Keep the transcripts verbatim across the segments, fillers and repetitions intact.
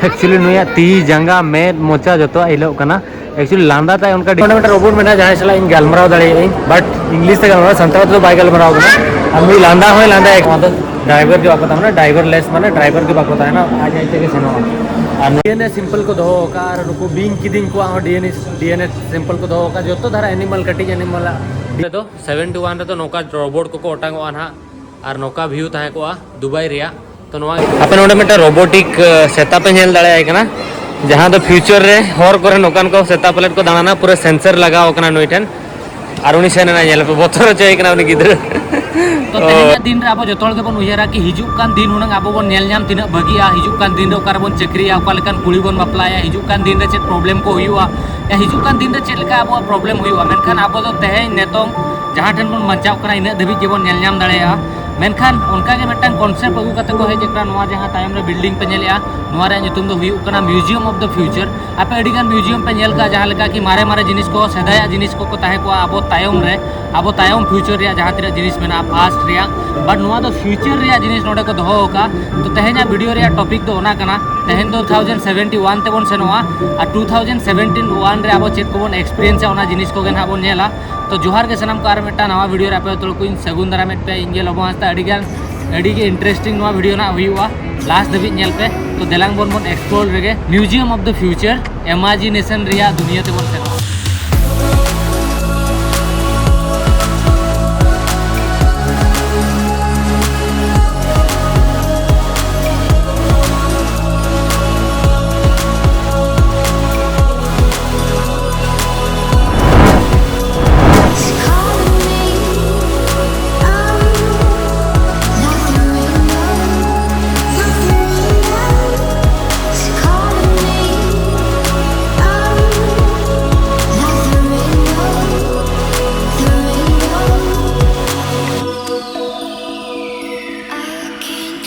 ᱮᱠᱪᱩᱭᱮᱞᱤ ᱱᱩᱭᱟᱜ ᱛᱤ, ᱡᱟᱸᱜᱟ, ᱢᱮᱫ, ᱢᱚᱪᱟ ᱡᱚᱛᱚᱣᱟᱜ ᱦᱤᱞᱟᱹᱜ ᱠᱟᱱᱟ᱾ ᱮᱠᱪᱩᱭᱮᱞᱤ ᱞᱟᱸᱫᱟ ᱛᱟᱭ ᱚᱱᱠᱟ ᱰᱤ- ᱚᱸᱰᱮ ᱢᱤᱫᱴᱟᱝ ᱨᱳᱵᱳᱴ ᱢᱮᱱᱟᱜᱼᱟ, ᱡᱟᱦᱟᱸᱭ ᱥᱟᱞᱟᱜ ᱤᱧ ᱜᱟᱞᱢᱟᱨᱟᱣ ᱫᱟᱲᱮᱭᱟᱜ ᱟᱹᱧ, ᱵᱟᱴ ᱤᱝᱞᱤᱥ ᱛᱮ ᱜᱟᱞᱢᱟᱨᱟᱣ, ᱥᱟᱱᱛᱟᱲ ᱛᱮᱫᱚ ᱵᱟᱭ ᱜᱟᱞᱢᱟᱨᱟᱣ ᱠᱟᱱᱟ᱾ ᱟᱨ ᱱᱩᱭ ᱞᱟᱸᱫᱟ ᱦᱚᱸᱭ ᱞᱟᱸᱫᱟᱭ, ᱱᱚᱣᱟ ᱫᱚ ᱰᱨᱟᱭᱵᱷᱟᱨ ᱜᱮ ᱵᱟᱠᱚ ᱛᱟᱦᱮᱱᱟ, ᱰᱨᱟᱭᱵᱷᱟᱨ ᱞᱮᱥ ᱢᱟᱱᱮ ᱰᱨᱟᱭᱵᱷᱟᱨ ᱜᱮ ᱵᱟᱠᱚ ᱛᱟᱦᱮᱱᱟ, ᱟᱡ ᱟᱡ ᱛᱮᱜᱮ ᱥᱮᱱᱚᱜᱼᱟ᱾ ᱟᱨ ᱰᱤ ᱮᱱ ᱮ ᱥᱮᱢᱯᱮᱞ ᱠᱚ ᱫᱚᱦᱚ ᱟᱠᱟᱫᱼᱟ, ᱟᱨ ᱱᱩᱠᱩ ᱵᱤᱧ ᱠᱤᱫᱤᱧ ᱠᱚᱣᱟᱜ ᱦᱚᱸ ᱰᱤ ᱮᱱ ᱮ, ᱰᱤ ᱮᱱ ᱮ ᱥᱮᱢᱯᱮᱞ ᱠᱚ ᱫᱚᱦᱚ ᱟᱠᱟᱫᱼᱟ, ᱡᱚᱛᱚ ᱫᱷᱟᱨᱟ ᱮᱱᱤᱢᱟᱞ, ᱠᱟᱹᱴᱤᱡ ᱮᱱᱤᱢᱟᱞᱟᱜ᱾ ᱨᱮᱫᱚ ᱥᱮᱵᱷᱮᱱᱴᱤ ᱣᱟᱱ ᱨᱮᱫᱚ ᱱᱚᱝᱠᱟ ᱨᱳᱵᱳᱴ ᱠᱚᱠᱚ ᱚᱴᱟᱝᱚᱜᱼᱟ ᱱᱟᱦᱟᱜ, ᱟᱨ ᱱᱚᱝᱠᱟ ᱵᱷᱤᱭᱩ ᱛᱟᱦᱮᱸ ᱠᱚᱜᱼᱟ ᱫᱩᱵᱟᱭ ᱨᱮᱭᱟᱜ᱾ ᱛᱚ ᱱᱚᱣᱟ ᱟᱯᱮ ᱱᱚᱰᱮ ᱢᱤᱫᱴᱟᱝ ᱨᱳᱵᱳᱴᱤᱠ, ᱮ, ᱥᱮᱛᱟ ᱯᱮ ᱧᱮᱞ ᱫᱟᱲᱮᱭᱟᱭ ᱠᱟᱱᱟ, ᱡᱟᱦᱟᱸ ᱫᱚ ᱯᱷᱤᱭᱩᱪᱟᱨ ᱨᱮ ᱦᱚᱨ ᱠᱚᱨᱮ ᱱᱚᱝᱠᱟᱱ ᱠᱚ ᱥᱮᱛᱟ ᱯᱟᱞᱮᱫ ᱠᱚ ᱫᱟᱬᱟᱱᱟ, ᱯᱩᱨᱟᱹ ᱥᱮᱱᱥᱟᱨ ᱞᱟᱜᱟᱣ ᱟᱠᱟᱱᱟ ᱱᱩᱭ ᱴᱷᱮᱱ᱾ ᱟᱨ ᱩᱱᱤ ᱥᱮᱱ ᱮᱱᱟᱭ, ᱧᱮᱞ ᱯᱮ, ᱵᱚᱛᱚᱨ ᱦᱚᱪᱚᱭᱮ ᱠᱟᱱᱟ ᱩᱱᱤ ᱜᱤᱫᱽᱨᱟᱹ᱾ ᱛᱚ ᱚ᱾ ᱛᱮᱦᱮᱧᱟᱜ ᱫᱤᱱ ᱨᱮ ᱟᱵᱚ ᱡᱚᱛᱚ ᱦᱚᱲ ᱜᱮᱵᱚᱱ ᱩᱭᱦᱟᱹᱨᱟ ᱠᱤ ᱦᱤᱡᱩᱜ ᱠᱟᱱ ᱫᱤᱱ ᱦᱩᱱᱟᱹᱝ ᱟᱵᱚ ᱵᱚᱱ ᱧᱮᱞ ᱧᱟᱢ ᱛᱤᱱᱟᱹᱜ ᱵᱷᱟᱹᱜᱤᱜᱼᱟ, ᱦᱤᱡᱩᱜ ᱠᱟᱱ ᱫᱤᱱ ᱨᱮ ᱚᱠᱟ ᱨᱮᱵᱚᱱ ᱪᱟᱹᱠᱨᱤᱭᱟ, ᱚᱠᱟ ᱞᱮᱠᱟᱱ ᱠᱩᱲᱤ ᱵᱚᱱ ᱵᱟᱯᱞᱟᱭᱟ, ᱦᱤᱡᱩᱜ ᱠᱟᱱ ᱫᱤᱱ ᱨᱮ ᱪᱮᱫ ᱯᱨᱚᱵᱞᱮᱢ ᱠᱚ ᱦᱩᱭᱩᱜᱼᱟ, ᱭᱟ ᱦᱤᱡᱩᱜ ᱠᱟᱱ ᱫᱤᱱ ᱨᱮ ᱪᱮᱫ ᱞᱮᱠᱟ ᱟᱵᱚᱣᱟᱜ ᱯᱨᱚᱵᱞᱮᱢ ᱦᱩᱭᱩᱜᱼᱟ᱾ ᱢᱮᱱᱠᱷᱟᱱ ᱟᱵᱚ ᱫᱚ ᱛᱮᱦᱮᱧ ᱱᱤᱛᱚᱝ ᱡᱟᱦᱟᱸ ᱴᱷᱮᱱ ᱵᱚᱱ ᱵᱟᱧᱪᱟᱣ ᱠᱟᱱᱟ, ᱤᱱᱟᱹᱜ ᱫᱷᱟᱹᱵᱤᱡ ᱜᱮᱵᱚᱱ ᱧᱮᱞ ᱧᱟᱢ ᱫᱟᱲᱮᱭᱟᱜᱼᱟ᱾ ᱢᱮᱱᱠᱷᱟᱱ ᱚᱱᱠᱟ ᱜᱮ ᱢᱤᱫᱴᱟᱝ ᱠᱚᱱᱥᱮᱯᱴ ᱟᱹᱜᱩ ᱠᱟᱛᱮ ᱠᱚ ᱦᱮᱡ ᱟᱠᱟᱱᱟ᱾ ᱱᱚᱣᱟ ᱡᱟᱦᱟᱸ ᱛᱟᱭᱚᱢ ᱨᱮ ᱵᱤᱞᱰᱤᱝ ᱯᱮ ᱧᱮᱞᱮᱜᱼᱟ, ᱱᱚᱣᱟ ᱨᱮᱭᱟᱜ ᱧᱩᱛᱩᱢ ᱫᱚ ᱦᱩᱭᱩᱜ ᱠᱟᱱᱟ Museum of the Future᱾ ᱟᱯᱮ ᱟᱹᱰᱤ ᱜᱟᱱ ᱢᱤᱭᱩᱡᱤᱭᱟᱢ ᱯᱮ ᱧᱮᱞ ᱠᱟᱜᱼᱟ, ᱡᱟᱦᱟᱸ ᱞᱮᱠᱟ ᱠᱤ ᱢᱟᱨᱮ ᱢᱟᱨᱮ ᱡᱤᱱᱤᱥ ᱠᱚ, ᱥᱮᱫᱟᱭᱟᱜ ᱡᱤᱱᱤᱥ ᱠᱚᱠᱚ ᱛᱟᱦᱮᱸ ᱠᱚᱜᱼᱟ ᱟᱵᱚ ᱛᱟᱭᱚᱢ ᱨᱮ, ᱟᱵᱚ ᱛᱟᱭᱚᱢ ᱯᱷᱤᱭᱩᱪᱟᱨ ᱨᱮᱭᱟᱜ ᱡᱟᱦᱟᱸ ᱛᱤᱱᱟᱹᱜ ᱡᱤᱱᱤᱥ ᱢᱮᱱᱟᱜᱼᱟ, ᱯᱟᱥᱴ ᱨᱮᱭᱟᱜ, ᱵᱟᱴ ᱱᱚᱣᱟ ᱫᱚ ᱯᱷᱤᱭᱩᱪᱟᱨ ᱨᱮᱭᱟᱜ ᱡᱤᱱᱤᱥ ᱱᱚᱰᱮ ᱠᱚ ᱫᱚᱦᱚ ᱟᱠᱟᱫᱼᱟ᱾ ᱛᱚ ᱛᱮᱦᱮᱧᱟᱜ ᱵᱷᱤᱰᱤᱭᱳ ᱨᱮᱭᱟᱜ ᱴᱚᱯᱤᱠ ᱫᱚ ᱚᱱᱟ ᱠᱟᱱᱟ᱾ ᱛᱮᱦᱮᱧ ᱫᱚ ᱴᱩ ᱛᱷᱟᱣᱡᱮᱱᱰ ᱥᱮᱵᱷᱮᱱᱴᱤ ᱣᱟᱱ ᱛᱮᱵᱚᱱ ᱥᱮᱱᱚᱜᱼᱟ, ᱟᱨ ᱴᱩ ᱛᱷᱟᱣᱡᱮᱱᱰ ᱥᱮᱵᱷᱮᱱᱴᱤ ᱣᱟᱱ ᱨᱮ ᱟᱵᱚ ᱪᱮᱫ ᱠᱚᱵᱚᱱ ᱮᱠᱥᱯᱤᱨᱤᱭᱮᱱᱥᱟ, ᱚᱱᱟ ᱡᱤᱱᱤᱥ ᱠᱚᱜᱮ ᱱᱟᱦᱟᱜ ᱵᱚᱱ ᱧᱮᱞᱟ᱾ ᱛᱚ ᱡᱚᱦᱟᱨ ᱜᱮ ᱥᱟᱱᱟᱢ ᱠᱚ, ᱟᱨ ᱢᱤᱫᱴᱟᱝ ᱱᱟᱣᱟ ᱵᱷᱤᱰᱤᱭᱳ ᱨᱮ ᱟᱯᱮ ᱡᱚᱛᱚ ᱠᱚᱧ ᱥᱟᱹᱜᱩᱱ ᱫᱟᱨᱟᱢᱮᱫ ᱯᱮᱭᱟ᱾ ᱤᱧ ᱜᱮ ᱞᱚᱵᱚ ᱦᱟᱸᱥᱫᱟ᱾ ᱟᱹᱰᱤ ᱜᱟᱱ, ᱟᱹᱰᱤ ᱜᱮ ᱤᱱᱴᱟᱨᱮᱥᱴᱤᱝ ᱱᱚᱣᱟ ᱵᱷᱤᱰᱤᱭᱳ ᱱᱟᱦᱟᱜ ᱦᱩᱭᱩᱜᱼᱟ, ᱞᱟᱥᱴ ᱫᱷᱟᱹᱵᱤᱡ ᱧᱮᱞ ᱯᱮ᱾ ᱛᱚ ᱫᱮᱞᱟᱝ ᱵᱚᱱ, ᱵᱚᱱ ᱮᱠᱥᱯᱞᱳᱨ ᱨᱮᱜᱮ, Museum of the Future, ᱤᱢᱟᱡᱤᱱᱮᱥᱚᱱ ᱨᱮᱭᱟᱜ ᱫᱩᱱᱤᱭᱟᱹ ᱛᱮᱵᱚᱱ ᱥᱮᱱᱚᱜᱼᱟ᱾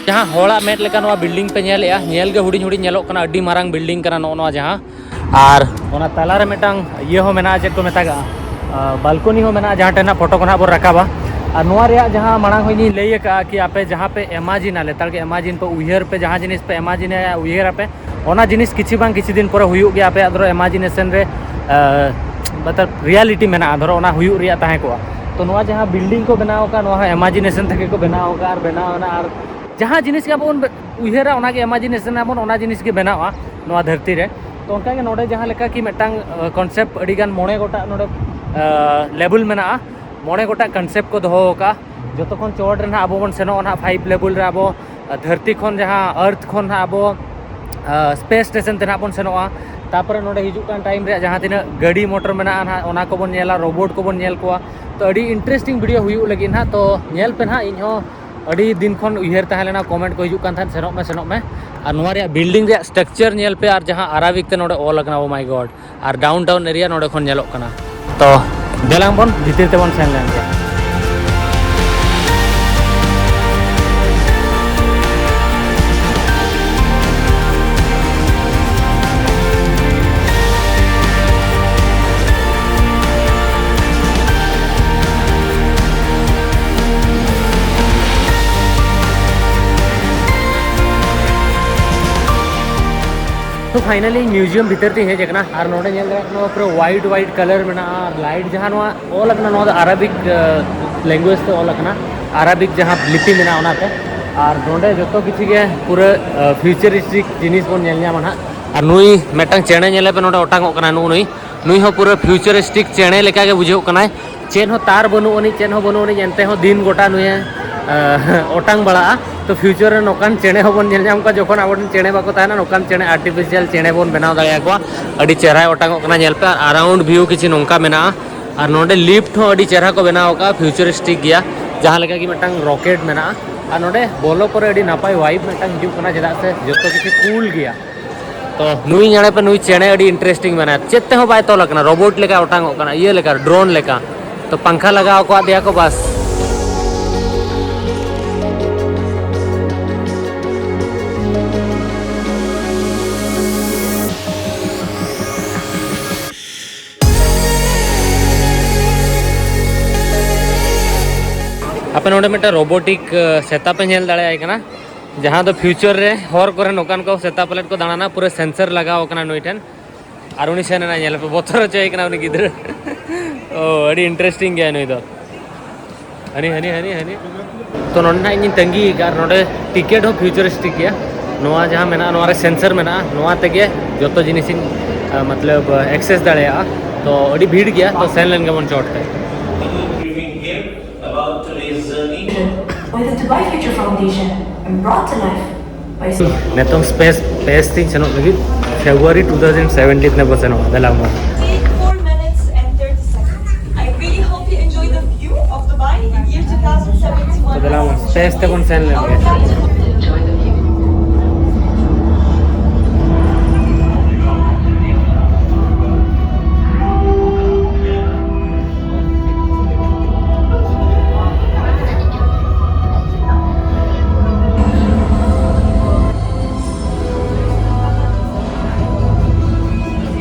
ᱡᱟᱦᱟᱸ ᱦᱚᱲᱟᱜ ᱢᱮᱫ ᱞᱮᱠᱟ ᱱᱚᱣᱟ ᱵᱤᱞᱰᱤᱝ ᱯᱮ ᱧᱮᱞᱮᱜᱼᱟ, ᱧᱮᱞ ᱜᱮ ᱦᱩᱰᱤᱧ ᱦᱩᱰᱤᱧ ᱧᱮᱞᱚᱜ ᱠᱟᱱᱟ, ᱟᱹᱰᱤ ᱢᱟᱨᱟᱝ ᱵᱤᱞᱰᱤᱝ ᱠᱟᱱᱟ ᱱᱚᱜᱼᱚ ᱱᱚᱣᱟ ᱡᱟᱦᱟᱸ᱾ ᱟᱨ ᱚᱱᱟ ᱛᱟᱞᱟᱨᱮ ᱢᱤᱫᱴᱟᱝ ᱤᱭᱟᱹ ᱦᱚᱸ ᱢᱮᱱᱟᱜᱼᱟ, ᱪᱮᱫ ᱠᱚ ᱢᱮᱛᱟᱜᱟᱜᱼᱟ, ᱵᱟᱞᱠᱚᱱᱤ ᱦᱚᱸ ᱢᱮᱱᱟᱜᱼᱟ, ᱡᱟᱦᱟᱸ ᱴᱷᱮᱱ ᱱᱟᱜ ᱯᱷᱳᱴᱳ ᱠᱚ ᱱᱟᱜ ᱵᱚᱱ ᱨᱟᱠᱟᱵᱟ᱾ ᱟᱨ ᱱᱚᱣᱟ ᱨᱮᱭᱟᱜ ᱡᱟᱦᱟᱸ ᱢᱟᱲᱟᱝ ᱦᱚᱸ ᱤᱧᱤᱧ ᱞᱟᱹᱭ ᱟᱠᱟᱫᱼᱟ ᱠᱤ ᱟᱯᱮ ᱡᱟᱦᱟᱸ ᱯᱮ ᱤᱢᱟᱡᱤᱱᱟ, ᱞᱮᱛᱟᱲ ᱜᱮ ᱤᱢᱟᱡᱤᱱ ᱯᱮ, ᱩᱭᱦᱟᱹᱨ ᱯᱮ, ᱡᱟᱦᱟᱸ ᱡᱤᱱᱤᱥ ᱯᱮ ᱤᱢᱟᱡᱤᱱᱟ, ᱩᱭᱦᱟᱹᱨ ᱟᱯᱮ, ᱚᱱᱟ ᱡᱤᱱᱤᱥ ᱠᱤᱪᱷᱩ ᱵᱟᱝ ᱠᱤᱪᱷᱩ ᱫᱤᱱ ᱯᱚᱨᱮ ᱦᱩᱭᱩᱜ ᱜᱮᱭᱟ, ᱟᱯᱮᱭᱟᱜ ᱫᱷᱚᱨᱚ ᱤᱢᱟᱡᱤᱱᱮᱥᱚᱱ ᱨᱮ ᱢᱚᱛᱞᱚᱵ ᱨᱤᱭᱟᱞᱤᱴᱤ ᱢᱮᱱᱟᱜᱼᱟ, ᱫᱷᱚᱨᱚ ᱚᱱᱟ ᱦᱩᱭᱩᱜ ᱨᱮᱭᱟᱜ ᱛᱟᱦᱮᱸ ᱠᱚᱜᱼᱟ᱾ ᱛᱚ ᱱᱚᱣᱟ ᱡᱟᱦᱟᱸ ᱵᱤᱞᱰᱤᱝ ᱠᱚ ᱵᱮᱱᱟᱣ ᱟᱠᱟᱫ, ᱱᱚᱣᱟ ᱦᱚᱸ ᱤᱢᱟᱡᱤᱱᱮᱥᱚᱱ ᱛᱷᱮᱠᱮ ᱠᱚ ᱵᱮᱱᱟᱣ ᱟᱠᱟᱫ ᱟᱨ ᱵᱮᱱᱟᱣ ᱮᱱᱟ᱾ ᱟᱨ ᱡᱟᱦᱟᱸ ᱡᱤᱱᱤᱥ ᱜᱮ ᱟᱵᱚ ᱵᱚᱱ ᱩᱭᱦᱟᱹᱨᱟ, ᱚᱱᱟᱜᱮ ᱤᱢᱟᱡᱤᱱᱮᱥᱚᱱ ᱟᱵᱚᱱ, ᱚᱱᱟ ᱡᱤᱱᱤᱥ ᱜᱮ ᱵᱮᱱᱟᱣᱟ ᱱᱚᱣᱟ ᱫᱷᱟᱹᱨᱛᱤ ᱨᱮ᱾ ᱛᱚ ᱚᱱᱠᱟᱜᱮ ᱱᱚᱰᱮ ᱡᱟᱦᱟᱸ ᱞᱮᱠᱟ ᱠᱤ ᱢᱤᱫᱴᱟᱝ ᱠᱚᱱᱥᱮᱯᱴ ᱟᱹᱰᱤᱜᱟᱱ ᱢᱚᱬᱮ ᱜᱚᱴᱟᱝ ᱱᱚᱰᱮ ᱞᱮᱵᱮᱞ ᱢᱮᱱᱟᱜᱼᱟ, ᱢᱚᱬᱮ ᱜᱚᱴᱟᱝ ᱠᱚᱱᱥᱮᱯᱴ ᱠᱚ ᱫᱚᱦᱚ ᱟᱠᱟᱫᱼᱟ᱾ ᱡᱚᱛᱚ ᱠᱷᱚᱱ ᱪᱚᱴ ᱨᱮ ᱱᱟᱦᱟᱜ ᱟᱵᱚ ᱵᱚᱱ ᱥᱮᱱᱚᱜᱼᱟ ᱱᱟᱦᱟᱜ ᱯᱷᱟᱭᱤᱵᱷ ᱞᱮᱵᱮᱞ ᱨᱮ, ᱟᱵᱚ ᱫᱷᱟᱹᱨᱛᱤ ᱠᱷᱚᱱ, ᱡᱟᱦᱟᱸ ᱟᱨᱛᱷ ᱠᱷᱚᱱ ᱱᱟᱦᱟᱜ ᱟᱵᱚ ᱥᱯᱮᱥ ᱥᱴᱮᱥᱚᱱ ᱛᱮ ᱱᱟᱦᱟᱜ ᱵᱚᱱ ᱥᱮᱱᱚᱜᱼᱟ᱾ ᱛᱟᱨᱯᱚᱨᱮ ᱱᱚᱰᱮ ᱦᱤᱡᱩᱜ ᱠᱟᱱ ᱴᱟᱭᱤᱢ ᱨᱮᱭᱟᱜ ᱡᱟᱦᱟᱸ ᱛᱤᱱᱟᱹᱜ ᱜᱟᱹᱰᱤ ᱢᱚᱴᱚᱨ ᱢᱮᱱᱟᱜᱼᱟ ᱱᱟᱦᱟᱜ, ᱚᱱᱟ ᱠᱚᱵᱚᱱ ᱧᱮᱞᱟ, ᱨᱳᱵᱳᱴ ᱠᱚᱵᱚᱱ ᱧᱮᱞ ᱠᱚᱣᱟ᱾ ᱛᱚ ᱟᱹᱰᱤ ᱤᱱᱴᱟᱨᱮᱥᱴᱤᱝ ᱵᱷᱤᱰᱤᱭᱳ ᱦᱩᱭᱩᱜ ᱞᱟᱹᱜᱤᱫ ᱱᱟᱦᱟᱜ, ᱛᱚ ᱧᱮᱞ ᱯᱮ ᱱᱟᱦᱟᱜ᱾ ᱤᱧ ᱦᱚᱸ ᱟᱹᱰᱤ ᱫᱤᱱ ᱠᱷᱚᱱ ᱩᱭᱦᱟᱹᱨ ᱛᱟᱦᱮᱸ ᱞᱮᱱᱟ, ᱠᱚᱢᱮᱱᱴ ᱠᱚ ᱦᱤᱡᱩᱜ ᱠᱟᱱ ᱛᱟᱦᱮᱸᱫ, "ᱥᱮᱱᱚᱜ ᱢᱮ, ᱥᱮᱱᱚᱜ ᱢᱮ", ᱟᱨ ᱱᱚᱣᱟ ᱨᱮᱭᱟᱜ ᱵᱤᱞᱰᱤᱝ ᱨᱮᱭᱟᱜ ᱥᱴᱨᱟᱠᱪᱟᱨ ᱧᱮᱞ ᱯᱮ, ᱟᱨ ᱡᱟᱦᱟᱸ ᱟᱨᱟᱵᱤᱠ ᱛᱮ ᱱᱚᱰᱮ ᱚᱞ ᱟᱠᱟᱱᱟ, ᱳ ᱢᱟᱭ ᱜᱚᱰ, ᱟᱨ ᱰᱟᱣᱩᱱ ᱴᱟᱣᱩᱱ ᱮᱨᱤᱭᱟ ᱱᱚᱰᱮ ᱠᱷᱚᱱ ᱧᱮᱞᱚᱜ ᱠᱟᱱᱟ᱾ ᱛᱚ ᱫᱮᱞᱟᱝ ᱵᱚᱱ ᱵᱷᱤᱛᱤᱨ ᱛᱮᱵᱚᱱ ᱥᱮᱱ ᱞᱮᱱ ᱜᱮ᱾ ᱛᱚ ᱯᱷᱟᱭᱱᱟᱞᱤ ᱤᱧ ᱢᱤᱭᱩᱡᱤᱭᱟᱢ ᱵᱷᱤᱛᱤᱨ ᱛᱮᱧ ᱦᱮᱡ ᱟᱠᱟᱱᱟ, ᱟᱨ ᱱᱚᱰᱮ ᱧᱮᱞ ᱫᱟᱲᱮᱭᱟᱜ ᱠᱟᱱᱟ ᱯᱩᱨᱟᱹ ᱣᱟᱭᱤᱴ ᱣᱟᱭᱤᱴ ᱠᱟᱞᱟᱨ ᱢᱮᱱᱟᱜᱼᱟ, ᱟᱨ ᱞᱟᱭᱤᱴ ᱡᱟᱦᱟᱸ ᱱᱚᱣᱟ ᱚᱞ ᱟᱠᱟᱱᱟ, ᱱᱚᱣᱟ ᱫᱚ ᱟᱨᱟᱵᱤᱠ ᱞᱮᱝᱜᱩᱭᱮᱡᱽ ᱛᱮ ᱚᱞ ᱟᱠᱟᱱᱟ, ᱟᱨᱟᱵᱤᱠ ᱡᱟᱦᱟᱸ ᱞᱤᱯᱤ ᱢᱮᱱᱟᱜᱼᱟ ᱚᱱᱟᱛᱮ᱾ ᱟᱨ ᱱᱚᱰᱮ ᱡᱚᱛᱚ ᱠᱤᱪᱷᱩ ᱜᱮ ᱯᱩᱨᱟᱹ ᱯᱷᱤᱭᱩᱪᱟᱨᱤᱥᱴᱤᱠ ᱡᱤᱱᱤᱥ ᱵᱚᱱ ᱧᱮᱞ ᱧᱟᱢᱟ ᱱᱟᱦᱟᱜ᱾ ᱟᱨ ᱱᱩᱭ ᱢᱤᱫᱴᱟᱝ ᱪᱮᱬᱮ ᱧᱮᱞᱮ ᱯᱮ, ᱱᱚᱰᱮ ᱚᱴᱟᱝᱚᱜ ᱠᱟᱱᱟ ᱱᱩᱜᱼᱩ ᱱᱩᱭ᱾ ᱱᱩᱭ ᱦᱚᱸ ᱯᱩᱨᱟᱹ ᱯᱷᱤᱭᱩᱪᱟᱨᱤᱥᱴᱤᱠ ᱪᱮᱬᱮ ᱞᱮᱠᱟᱜᱮ ᱵᱩᱡᱷᱟᱹᱜ ᱠᱟᱱᱟᱭ᱾ ᱪᱮᱫ ᱦᱚᱸ ᱛᱟᱨ ᱵᱟᱹᱱᱩᱜ ᱟᱹᱱᱤᱡ, ᱪᱮᱫ ᱦᱚᱸ ᱵᱟᱹᱱᱩᱜ ᱟᱹᱱᱤᱡ, ᱮᱱᱛᱮ ᱦᱚᱸ ᱫᱤᱱ ᱜᱚᱴᱟ ᱱᱩᱭᱮ, ᱟᱸ, ᱚᱴᱟᱝ ᱵᱟᱲᱟᱜᱼᱟ᱾ ᱛᱚ ᱯᱷᱤᱭᱩᱪᱟᱨ ᱨᱮ ᱱᱚᱝᱠᱟᱱ ᱪᱮᱬᱮ ᱦᱚᱸᱵᱚᱱ ᱧᱮᱞ ᱧᱟᱢ ᱠᱚᱣᱟ, ᱡᱚᱠᱷᱚᱱ ᱟᱵᱚᱨᱮᱱ ᱪᱮᱬᱮ ᱵᱟᱠᱚ ᱛᱟᱦᱮᱱᱟ, ᱱᱚᱝᱠᱟᱱ ᱪᱮᱬᱮ ᱟᱨᱴᱤᱯᱷᱤᱥᱤᱭᱟᱞ ᱪᱮᱬᱮ ᱵᱚᱱ ᱵᱮᱱᱟᱣ ᱫᱟᱲᱮᱭᱟᱠᱚᱣᱟ᱾ ᱟᱹᱰᱤ ᱪᱮᱦᱨᱟᱭ ᱚᱴᱟᱝᱚᱜ ᱠᱟᱱᱟ, ᱧᱮᱞ ᱯᱮ᱾ ᱟᱨ ᱟᱨᱟᱣᱩᱱᱰ ᱵᱷᱤᱭᱩ ᱠᱤᱪᱷᱩ ᱱᱚᱝᱠᱟ ᱢᱮᱱᱟᱜᱼᱟ᱾ ᱟᱨ ᱱᱚᱰᱮ ᱞᱤᱯᱷᱴ ᱦᱚᱸ ᱟᱹᱰᱤ ᱪᱮᱦᱨᱟ ᱠᱚ ᱵᱮᱱᱟᱣ ᱟᱠᱟᱫᱼᱟ, ᱯᱷᱤᱭᱩᱪᱟᱨᱤᱥᱴᱤᱠ ᱜᱮᱭᱟ, ᱡᱟᱦᱟᱸ ᱞᱮᱠᱟ ᱜᱮ ᱢᱤᱫᱴᱟᱝ ᱨᱚᱠᱮᱴ ᱢᱮᱱᱟᱜᱼᱟ᱾ ᱟᱨ ᱱᱚᱰᱮ ᱵᱚᱞᱚ ᱯᱚᱨᱮ ᱟᱹᱰᱤ ᱱᱟᱯᱟᱭ ᱣᱟᱭᱤᱵᱽ ᱢᱤᱫᱴᱟᱝ ᱦᱤᱡᱩᱜ ᱠᱟᱱᱟ, ᱪᱮᱫᱟᱜ ᱥᱮ ᱡᱚᱛᱚ ᱠᱤᱪᱷᱩ ᱠᱩᱞ ᱜᱮᱭᱟ᱾ ᱛᱚ ᱱᱩᱭ ᱧᱮᱞᱮ ᱯᱮ, ᱱᱩᱭ ᱪᱮᱬᱮ ᱟᱹᱰᱤ ᱤᱱᱴᱟᱨᱮᱥᱴᱤᱝ ᱢᱮᱱᱟᱭᱟ, ᱪᱮᱫ ᱛᱮᱦᱚᱸ ᱵᱟᱭ ᱛᱚᱞ ᱟᱠᱟᱱᱟ, ᱨᱳᱵᱳᱴ ᱞᱮᱠᱟ ᱚᱴᱟᱝᱚᱜ ᱠᱟᱱᱟ, ᱤᱭᱟᱹ ᱞᱮᱠᱟ, ᱰᱨᱳᱱ ᱞᱮᱠᱟ᱾ ᱛᱚ ᱯᱟᱝᱠᱷᱟ ᱞᱟᱜᱟᱣ ᱟᱠᱟᱫ ᱫᱮᱭᱟ ᱠᱚ, ᱵᱟᱥ᱾ ᱟᱯᱮ ᱱᱚᱰᱮ ᱢᱤᱫᱴᱟᱝ ᱨᱳᱵᱳᱴᱤᱠ, ᱟᱸ, ᱥᱮᱛᱟ ᱯᱮ ᱧᱮᱞ ᱫᱟᱲᱮᱭᱟᱭ ᱠᱟᱱᱟ᱾ ᱡᱟᱦᱟᱸ ᱫᱚ ᱯᱷᱤᱭᱩᱪᱟᱨ ᱨᱮ ᱦᱚᱨ ᱠᱚᱨᱮ ᱱᱚᱝᱠᱟᱱ ᱠᱚ ᱥᱮᱛᱟ ᱯᱟᱞᱮᱴ ᱠᱚ ᱫᱟᱬᱟᱱᱟ, ᱯᱩᱨᱟᱹ ᱥᱮᱱᱥᱟᱨ ᱞᱟᱜᱟᱣ ᱟᱠᱟᱱᱟ ᱱᱩᱭ ᱴᱷᱮᱱ᱾ ᱟᱨ ᱩᱱᱤ ᱥᱮᱱ ᱮᱱᱟᱭ, ᱧᱮᱞ ᱯᱮ, ᱵᱚᱛᱚᱨ ᱦᱚᱪᱚᱭᱮ ᱠᱟᱱᱟ ᱩᱱᱤ ᱜᱤᱫᱽᱨᱟᱹ᱾ ᱳ, ᱟᱹᱰᱤ ᱤᱱᱴᱟᱨᱮᱥᱴᱤᱝ ᱜᱮᱭᱟ ᱱᱩᱭ ᱫᱚ᱾ ᱦᱟᱹᱱᱤ, ᱦᱟᱹᱱᱤ, ᱦᱟᱹᱱᱤ, ᱦᱟᱹᱱᱤ᱾ ᱛᱚ, ᱱᱚᱸᱰᱮ ᱱᱟᱜ ᱤᱧ ᱛᱟᱺᱜᱤ ᱟᱠᱟᱫ, ᱟᱨ ᱱᱚᱸᱰᱮ ᱴᱤᱠᱮᱴ ᱦᱚᱸ ᱯᱷᱤᱭᱩᱪᱟᱨᱤᱥᱴᱤᱠ ᱜᱮᱭᱟ᱾ ᱱᱚᱣᱟ ᱡᱟᱦᱟᱸ ᱢᱮᱱᱟᱜᱼᱟ, ᱱᱚᱣᱟ ᱨᱮ ᱥᱮᱱᱥᱟᱨ ᱢᱮᱱᱟᱜᱼᱟ, ᱱᱚᱣᱟ ᱛᱮᱜᱮ ᱡᱚᱛᱚ ᱡᱤᱱᱤᱥᱤᱧ, ᱟ, ᱢᱚᱛᱞᱚᱵ, ᱮᱠᱥᱮᱥ ᱫᱟᱲᱮᱭᱟᱜᱼᱟ᱾ ᱛᱚ, ᱟᱹᱰᱤ ᱵᱷᱤᱲ ᱜᱮᱭᱟ, ᱛᱚ ᱥᱮᱱ ᱞᱮᱱ ᱜᱮᱵᱚᱱ ᱪᱚᱴ ᱛᱮ᱾ About today's journey. By the Dubai Future Foundation and brought to life by ᱱᱤᱛᱚᱝ ᱥᱯᱮᱥ, ᱥᱯᱮᱥ ᱛᱤᱧ ᱥᱮᱱᱚᱜ ᱞᱟᱹᱜᱤᱫ, ᱯᱷᱮᱵᱽᱨᱩᱣᱟᱨᱤ ᱴᱩ ᱛᱷᱟᱣᱡᱮᱱᱰ ᱥᱮᱵᱷᱮᱱᱴᱤᱱ ᱨᱮᱵᱚ ᱥᱮᱱᱚᱜᱼᱟ᱾ ᱫᱮᱞᱟ ᱢᱟ᱾ Take four minutes and thirty seconds. I really hope you enjoy the view of Dubai in year two thousand seventy-one. ᱫᱮᱞᱟ ᱢᱟ, ᱥᱯᱮᱥ ᱛᱮᱵᱚᱱ ᱥᱮᱱ ᱞᱮᱱ ᱜᱮ᱾ Our captain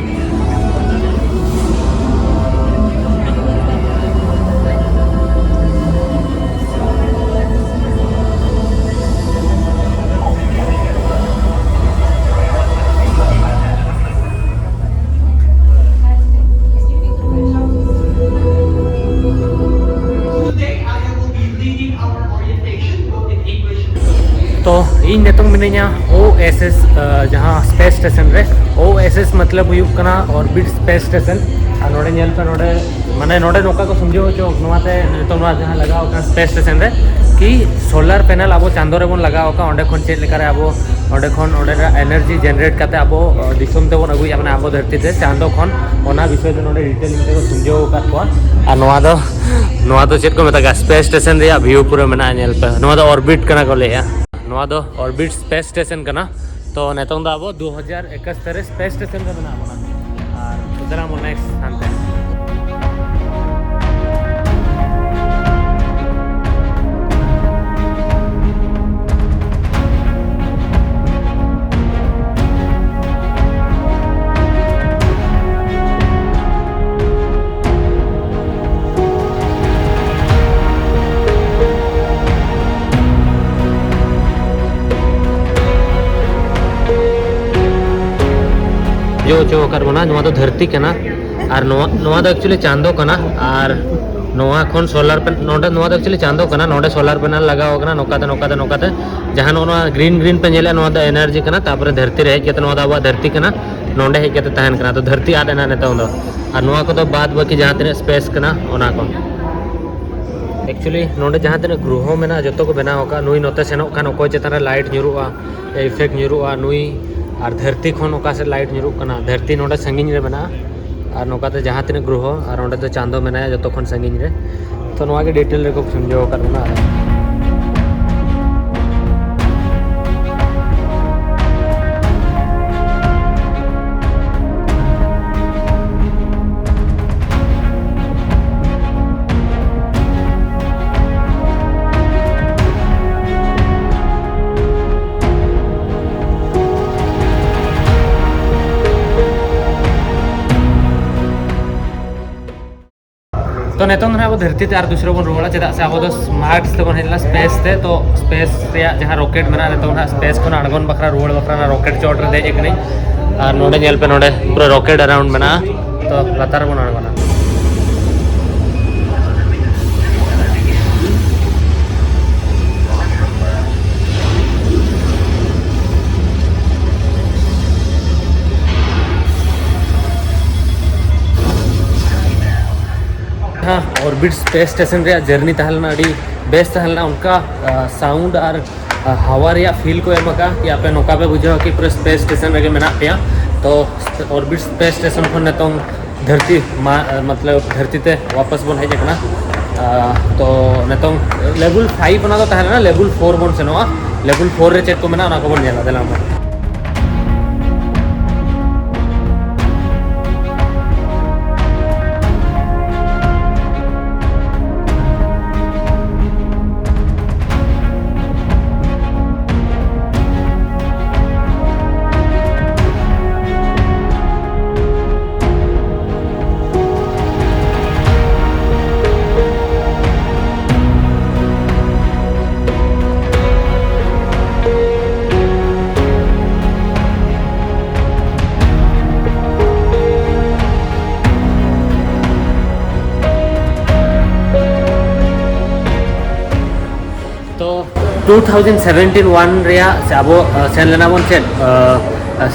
Today, I will be leading our orientation both in English. ᱛᱚ, ᱤᱧ ᱱᱤᱛᱚᱝ ᱢᱤᱱᱟᱹᱧᱟ ᱳ ᱮᱥ ᱮᱥ, ᱟ, ᱡᱟᱦᱟᱸ ᱥᱯᱮᱥ ᱥᱴᱮᱥᱚᱱ ᱨᱮ᱾ ᱳ ᱮᱥ ᱮᱥ ᱢᱚᱛᱞᱚᱵ ᱦᱩᱭᱩᱜ ᱠᱟᱱᱟ ᱚᱨᱵᱤᱴ ᱥᱯᱮᱥ ᱥᱴᱮᱥᱚᱱ᱾ ᱟᱨ ᱱᱚᱰᱮ ᱧᱮᱞ ᱯᱮ, ᱱᱚᱰᱮ, ᱢᱟᱱᱮ, ᱱᱚᱰᱮ ᱱᱚᱝᱠᱟ ᱠᱚ ᱥᱚᱢᱡᱷᱟᱹᱣ ᱦᱚᱪᱚ, ᱱᱚᱣᱟᱛᱮ ᱱᱤᱛᱚᱝ ᱱᱚᱣᱟ ᱡᱟᱦᱟᱸ ᱞᱟᱜᱟᱣ ᱟᱠᱟᱱ ᱥᱯᱮᱥ ᱥᱴᱮᱥᱚᱱ ᱨᱮ, ᱠᱤ ᱥᱳᱞᱟᱨ ᱯᱮᱱᱮᱞ ᱟᱵᱚ ᱪᱟᱸᱫᱳ ᱨᱮᱵᱚᱱ ᱞᱟᱜᱟᱣ ᱟᱠᱟᱫ, ᱚᱸᱰᱮ ᱠᱷᱚᱱ ᱪᱮᱫ ᱞᱮᱠᱟᱨᱮ ᱟᱵᱚ ᱚᱸᱰᱮ ᱠᱷᱚᱱ ᱚᱸᱰᱮᱱᱟᱜ ᱮᱱᱟᱨᱡᱤ ᱡᱮᱱᱟᱨᱮᱴ ᱠᱟᱛᱮ ᱟᱵᱚ, ᱚ, ᱫᱤᱥᱚᱢ ᱛᱮᱵᱚᱱ ᱟᱹᱜᱩᱭᱮᱫᱼᱟ, ᱢᱟᱱᱮ ᱟᱵᱚ ᱫᱷᱟᱹᱨᱛᱤ ᱛᱮ ᱪᱟᱸᱫᱚ ᱠᱷᱚᱱ, ᱚᱱᱟ ᱵᱤᱥᱚᱭ ᱛᱮ ᱱᱚᱰᱮ ᱰᱤᱴᱮᱞᱤᱝ ᱛᱮᱠᱚ ᱥᱚᱢᱡᱷᱟᱹᱣ ᱟᱠᱟᱫ ᱠᱚᱣᱟ᱾ ᱟᱨ ᱱᱚᱣᱟ ᱫᱚ, ᱱᱚᱣᱟ ᱫᱚ ᱪᱮᱫ ᱠᱚ ᱢᱮᱛᱟᱜᱼᱟ, ᱥᱯᱮᱥ ᱥᱴᱮᱥᱚᱱ ᱨᱮᱭᱟᱜ ᱵᱷᱤᱭᱩ ᱯᱩᱨᱟᱹ ᱢᱮᱱᱟᱜᱼᱟ, ᱧᱮᱞ ᱯᱮ᱾ ᱱᱚᱣᱟ ᱫᱚ ᱚᱨᱵᱤᱴ ᱠᱟᱱᱟ ᱠᱚ ᱞᱟᱹᱭᱮᱫᱼᱟ᱾ ᱱᱚᱣᱟ ᱫᱚ ᱚᱨᱵᱤᱴ ᱥᱯᱮᱥ ᱥᱴᱮᱥᱚᱱ ᱠᱟᱱᱟ᱾ ᱛᱚ, ᱱᱤᱛᱚᱝ ᱫᱚ ᱟᱵᱚ ᱫᱩ ᱦᱟᱡᱟᱨ ᱮᱠᱟᱥ ᱨᱮ ᱥᱯᱮᱥ ᱥᱴᱮᱥᱚᱱ ᱨᱮ ᱢᱮᱱᱟᱜ ᱵᱚᱱᱟ᱾ ᱟᱨ ᱪᱟᱞᱟᱜ ᱟᱵᱚᱱ ᱱᱮᱠᱥᱴ ᱦᱟᱱᱛᱮ᱾ ᱦᱚᱪᱚ ᱟᱠᱟᱫ ᱵᱚᱱᱟ᱾ ᱱᱚᱣᱟ ᱫᱚ ᱫᱷᱟᱹᱨᱛᱤ ᱠᱟᱱᱟ, ᱟᱨ ᱱᱚᱣᱟ, ᱱᱚᱣᱟ ᱫᱚ actually ᱪᱟᱸᱫᱚ ᱠᱟᱱᱟ᱾ ᱟᱨ ᱱᱚᱣᱟ ᱠᱷᱚᱱ solar pan-, ᱱᱚᱰᱮ, ᱱᱚᱣᱟ ᱫᱚ actually ᱪᱟᱸᱫᱚ ᱠᱟᱱᱟ, ᱱᱚᱰᱮ solar panel ᱞᱟᱜᱟᱣ ᱟᱠᱟᱱᱟ, ᱱᱚᱝᱠᱟ ᱛᱮ, ᱱᱚᱝᱠᱟ ᱛᱮ, ᱱᱚᱝᱠᱟ ᱛᱮ᱾ ᱡᱟᱦᱟᱸ ᱱᱚᱜᱼᱚ ᱱᱚᱣᱟ green green ᱯᱮ ᱧᱮᱞᱮᱫᱼᱟ, ᱱᱚᱣᱟ ᱫᱚ energy ᱠᱟᱱᱟ᱾ ᱛᱟᱨᱯᱚᱨᱮ ᱫᱷᱟᱹᱨᱛᱤ ᱨᱮ ᱦᱮᱡ ᱠᱟᱛᱮ, ᱱᱚᱣᱟ ᱫᱚ ᱟᱵᱚᱣᱟᱜ ᱫᱷᱟᱹᱨᱛᱤ ᱠᱟᱱᱟ, ᱱᱚᱰᱮ ᱦᱮᱡ ᱠᱟᱛᱮ ᱛᱟᱦᱮᱱ ᱠᱟᱱᱟ᱾ ᱛᱚ ᱫᱷᱟᱹᱨᱛᱤ ᱟᱫ ᱮᱱᱟ ᱱᱤᱛᱚᱝ ᱫᱚ᱾ ᱟᱨ ᱱᱚᱣᱟ ᱠᱚᱫᱚ ᱵᱟᱫ ᱵᱟᱹᱠᱤ ᱡᱟᱦᱟᱸ ᱛᱤᱱᱟᱹᱜ space ᱠᱟᱱᱟ, ᱚᱱᱟ ᱠᱚ᱾ Actually ᱱᱚᱰᱮ ᱡᱟᱦᱟᱸ ᱛᱤᱱᱟᱹᱜ ᱜᱨᱚᱦᱚ ᱢᱮᱱᱟᱜᱼᱟ, ᱡᱚᱛᱚ ᱠᱚ ᱵᱮᱱᱟᱣ ᱟᱠᱟᱫᱼᱟ᱾ ᱱᱩᱭ ᱱᱚᱛᱮ ᱥᱮᱱᱚᱜ ᱠᱷᱟᱱ ᱚᱠᱚᱭ ᱪᱮᱛᱟᱱ ᱨᱮ light ᱧᱩᱨᱩᱜᱼᱟ, effect ᱧᱩᱨᱩᱜᱼᱟ, ᱱᱩᱭ ᱟᱨ ᱫᱷᱟᱹᱨᱛᱤ ᱠᱷᱚᱱ ᱚᱠᱟ ᱥᱮᱫ light ᱧᱩᱨᱩᱜ ᱠᱟᱱᱟ, ᱫᱷᱟᱹᱨᱛᱤ ᱱᱚᱰᱮ ᱥᱟᱺᱜᱤᱧ ᱨᱮ ᱢᱮᱱᱟᱜᱼᱟ᱾ ᱟᱨ ᱱᱚᱝᱠᱟᱛᱮ ᱡᱟᱦᱟᱸ ᱛᱤᱱᱟᱹᱜ ᱜᱨᱚᱦᱚ ᱟᱨ ᱚᱸᱰᱮ ᱫᱚ ᱪᱟᱸᱫᱚ ᱢᱮᱱᱟᱭᱟ, ᱡᱚᱛᱚ ᱠᱷᱚᱱ ᱥᱟᱺᱜᱤᱧ ᱨᱮ᱾ ᱛᱚ ᱱᱚᱣᱟ ᱜᱮ detail ᱨᱮᱠᱚ ᱥᱚᱢᱡᱷᱟᱹᱣ ᱟᱠᱟᱫ ᱵᱚᱱᱟ᱾ ᱛᱚ ᱱᱤᱛᱚᱝ ᱫᱚ ᱱᱟᱦᱟᱜ ᱟᱵᱚ ᱫᱷᱟᱹᱨᱛᱤ ᱛᱮ ᱟᱨ ᱫᱩᱥᱨᱟ ᱵᱚᱱ ᱨᱩᱣᱟᱹᱲᱟ, ᱪᱮᱫᱟᱜ ᱥᱮ ᱟᱵᱚ ᱫᱚ Mars ᱛᱮᱵᱚᱱ ᱦᱮᱡ ᱞᱮᱱᱟ, space ᱛᱮ᱾ ᱛᱚ space ᱨᱮᱭᱟᱜ ᱡᱟᱦᱟᱸ rocket ᱢᱮᱱᱟᱜᱼᱟ, ᱱᱤᱛᱚᱝ ᱱᱟᱦᱟᱜ space ᱠᱷᱚᱱ ᱟᱬᱜᱚᱱ ᱵᱟᱠᱷᱨᱟ, ᱨᱩᱣᱟᱹᱲ ᱵᱟᱠᱷᱨᱟ ᱚᱱᱟ rocket ᱪᱚᱴ ᱨᱮ ᱫᱮᱡ ᱟᱠᱟᱱᱟᱹᱧ᱾ ᱟᱨ ᱱᱚᱰᱮ ᱧᱮᱞ ᱯᱮ, ᱱᱚᱰᱮ ᱯᱩᱨᱟᱹ rocket around ᱢᱮᱱᱟᱜᱼᱟ᱾ ᱛᱚ ᱞᱟᱛᱟᱨ ᱨᱮᱵᱚᱱ ᱟᱬᱜᱚᱱᱟ᱾ ᱦᱮᱸ, orbit space station ᱨᱮᱭᱟᱜ journey ᱛᱟᱦᱮᱸ ᱞᱮᱱᱟ, ᱟᱹᱰᱤ ᱵᱮᱥ ᱛᱟᱦᱮᱸ ᱞᱮᱱᱟ᱾ ᱚᱱᱠᱟ sound ᱟᱨ ᱦᱟᱣᱟ ᱨᱮᱭᱟᱜ feel ᱠᱚ ᱮᱢ ᱟᱠᱟᱫᱼᱟ, ᱠᱤ ᱟᱯᱮ ᱱᱚᱝᱠᱟ ᱯᱮ ᱵᱩᱡᱷᱟᱹᱣᱟ ᱠᱤ ᱯᱩᱨᱟᱹ space station ᱨᱮᱜᱮ ᱢᱮᱱᱟᱜ ᱯᱮᱭᱟ᱾ ᱛᱚ orbit space station ᱠᱷᱚᱱ ᱱᱤᱛᱚᱝ ᱫᱷᱟᱹᱨᱛᱤ ᱢᱟ, ᱢᱚᱛᱞᱚᱵ ᱫᱷᱟᱹᱨᱛᱤ ᱛᱮ ᱣᱟᱯᱟᱥ ᱵᱚᱱ ᱦᱮᱡ ᱟᱠᱟᱱᱟ᱾ ᱛᱚ ᱱᱤᱛᱚᱝ level five ᱚᱱᱟ ᱫᱚ ᱛᱟᱦᱮᱸ ᱞᱮᱱᱟ, level four ᱵᱚᱱ ᱥᱮᱱᱚᱜᱼᱟ᱾ Level four ᱨᱮ ᱪᱮᱫ ᱠᱚ ᱢᱮᱱᱟᱜᱼᱟ, ᱚᱱᱟ ᱠᱚᱵᱚᱱ ᱧᱮᱞᱟ᱾ ᱫᱮᱞᱟ ᱢᱟ᱾ ᱴᱩ ᱛᱷᱟᱣᱡᱮᱱᱰ ᱥᱮᱵᱷᱮᱱᱴᱤᱱ ᱚᱣᱟᱱ ᱨᱮᱭᱟᱜ ᱥᱮ ᱟᱵᱚ ᱥᱮᱱ ᱞᱮᱱᱟ ᱵᱚᱱ ᱪᱮᱫ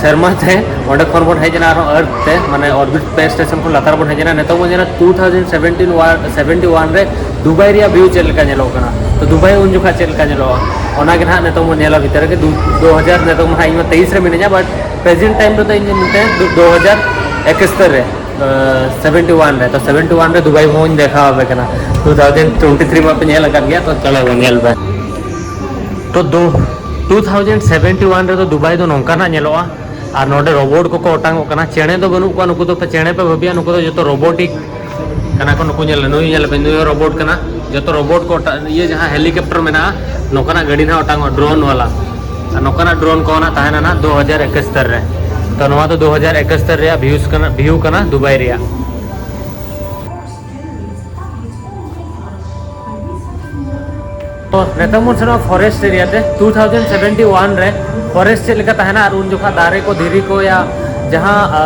ᱥᱮᱨᱢᱟ ᱛᱮ, ᱚᱸᱰᱮ ᱠᱷᱚᱱ ᱵᱚᱱ ᱦᱮᱡ ᱮᱱᱟ ᱟᱨᱦᱚᱸ ᱟᱨᱛᱷ ᱛᱮ, ᱢᱟᱱᱮ ᱚᱨᱵᱤᱴ ᱥᱯᱮᱥ ᱥᱴᱮᱥᱚᱱ ᱠᱷᱚᱱ ᱞᱟᱛᱟᱨ ᱵᱚᱱ ᱦᱮᱡ ᱮᱱᱟ᱾ ᱱᱤᱛᱚᱜ ᱵᱚᱱ ᱧᱮᱞᱟ ᱴᱩ ᱛᱷᱟᱣᱡᱮᱱᱰ ᱥᱮᱵᱷᱮᱱᱴᱤᱱ ᱚᱣᱟᱱ ᱨᱮ ᱫᱩᱵᱟᱭ ᱨᱮᱭᱟᱜ ᱵᱷᱤᱭᱩ ᱪᱮᱫ ᱞᱮᱠᱟ ᱧᱮᱞᱚᱜ ᱠᱟᱱᱟ᱾ ᱛᱚ ᱫᱩᱵᱟᱭ ᱩᱱ ᱡᱚᱠᱷᱟᱜ ᱪᱮᱫ ᱞᱮᱠᱟ ᱧᱮᱞᱚᱜᱼᱟ, ᱚᱱᱟ ᱜᱮ ᱱᱟᱦᱟᱜ ᱱᱤᱛᱚᱜ ᱵᱚᱱ ᱧᱮᱞᱟ ᱵᱷᱤᱛᱟᱹᱨ ᱨᱮᱜᱮ᱾ ᱫᱩ ᱦᱟᱡᱟᱨ, ᱱᱤᱛᱚᱜ ᱢᱟ ᱦᱟᱸᱜ ᱤᱧ ᱢᱟ ᱛᱮᱭᱤᱥ ᱨᱮ ᱢᱤᱱᱟᱹᱧᱟ, ᱵᱟᱴ ᱯᱨᱮᱡᱮᱱᱴ ᱴᱟᱭᱤᱢ ᱨᱮᱫᱚ ᱤᱧ ᱢᱤᱱᱟᱹᱧᱟ ᱫᱩ ᱦᱟᱡᱟᱨ ᱮᱠᱟᱛᱛᱳᱨ ᱨᱮ, ᱥᱮᱵᱷᱮᱱᱴᱤ ᱚᱣᱟᱱ ᱨᱮ᱾ ᱛᱚ ᱥᱮᱵᱷᱮᱱᱴᱤ ᱚᱣᱟᱱ ᱨᱮ ᱫᱩᱵᱟᱭ ᱦᱚᱸᱧ ᱫᱮᱠᱷᱟᱣ ᱟᱯᱮ ᱠᱟᱱᱟ᱾ ᱴᱩ ᱛᱷᱟᱣᱡᱮᱱᱰ ᱴᱩᱭᱮᱱᱴᱤ ᱛᱷᱨᱤ ᱢᱟᱯᱮ ᱧᱮᱞ ᱟᱠᱟᱫ ᱜᱮᱭᱟ, ᱛᱚ ᱪᱚᱞᱚ ᱵᱚᱱ ᱧᱮᱞ ᱯᱮ᱾ ᱛᱚ ᱫᱩ ᱴᱩ ᱛᱷᱟᱣᱡᱮᱱᱰ ᱥᱮᱵᱷᱮᱱᱴᱤ ᱚᱣᱟᱱ ᱨᱮᱫᱚ ᱫᱩᱵᱟᱭ ᱫᱚ ᱱᱚᱝᱠᱟᱱᱟᱜ ᱧᱮᱞᱚᱜᱼᱟ᱾ ᱟᱨ ᱱᱚᱰᱮ ᱨᱳᱵᱳᱴ ᱠᱚᱠᱚ ᱚᱴᱟᱝᱚᱜ ᱠᱟᱱᱟ᱾ ᱪᱮᱬᱮ ᱫᱚ ᱵᱟᱹᱱᱩᱜ ᱠᱚᱣᱟ, ᱱᱩᱠᱩ ᱫᱚ ᱪᱮᱬᱮ ᱯᱮ ᱵᱷᱟᱹᱵᱤᱭᱟ, ᱱᱩᱠᱩ ᱫᱚ ᱡᱚᱛᱚ ᱨᱳᱵᱳᱴᱤᱠ ᱠᱟᱱᱟ ᱠᱚ᱾ ᱱᱩᱠᱩ ᱧᱮᱞ, ᱱᱩᱭ ᱧᱮᱞ ᱯᱮ, ᱱᱩᱭ ᱦᱚᱸ ᱨᱳᱵᱳᱴ ᱠᱟᱱᱟ᱾ ᱡᱚᱛᱚ ᱨᱳᱵᱳᱴ ᱠᱚ ᱚᱴᱟᱝ, ᱤᱭᱟᱹ ᱡᱟᱦᱟᱸ ᱦᱮᱞᱤᱠᱚᱯᱴᱟᱨ ᱢᱮᱱᱟᱜᱼᱟ, ᱱᱚᱝᱠᱟᱱᱟᱜ ᱜᱟᱹᱰᱤ ᱱᱟᱦᱟᱜ ᱚᱴᱟᱝᱚᱜᱼᱟ, ᱰᱨᱳᱱ ᱣᱟᱞᱟ᱾ ᱟᱨ ᱱᱚᱝᱠᱟᱱᱟᱜ ᱰᱨᱳᱱ ᱠᱚ ᱱᱟᱦᱟᱜ ᱛᱟᱦᱮᱱᱟ ᱱᱟᱦᱟᱜ ᱫᱩ ᱦᱟᱡᱟᱨ ᱮᱠᱟᱛᱛᱳᱨ ᱨᱮ᱾ ᱛᱚ ᱱᱚᱣᱟ ᱫᱚ ᱫᱩ ᱦᱟᱡᱟᱨ ᱮᱠᱟᱛᱛᱳᱨ ᱨᱮᱭᱟᱜ ᱵᱷᱤᱭᱩᱥ ᱠᱟᱱᱟ, ᱵᱷᱤᱭᱩ ᱠᱟᱱᱟ ᱫᱩᱵᱟᱭ ᱨᱮᱭᱟᱜ᱾ ᱛᱚ ᱱᱤᱛᱚᱝ ᱵᱚᱱ ᱥᱮᱱᱚᱜᱼᱟ ᱯᱷᱚᱨᱮᱥᱴ ᱮᱨᱤᱭᱟ ᱛᱮ᱾ ᱴᱩ ᱛᱷᱟᱣᱡᱮᱱᱰ ᱥᱮᱵᱷᱮᱱᱴᱤ ᱚᱣᱟᱱ ᱨᱮ ᱯᱷᱚᱨᱮᱥᱴ ᱪᱮᱫ ᱞᱮᱠᱟ ᱛᱟᱦᱮᱱᱟ, ᱟᱨ ᱩᱱ ᱡᱚᱠᱷᱟᱡ ᱫᱟᱨᱮ ᱠᱚ, ᱫᱷᱤᱨᱤ ᱠᱚ, ᱭᱟ ᱡᱟᱦᱟᱸ, ᱟ,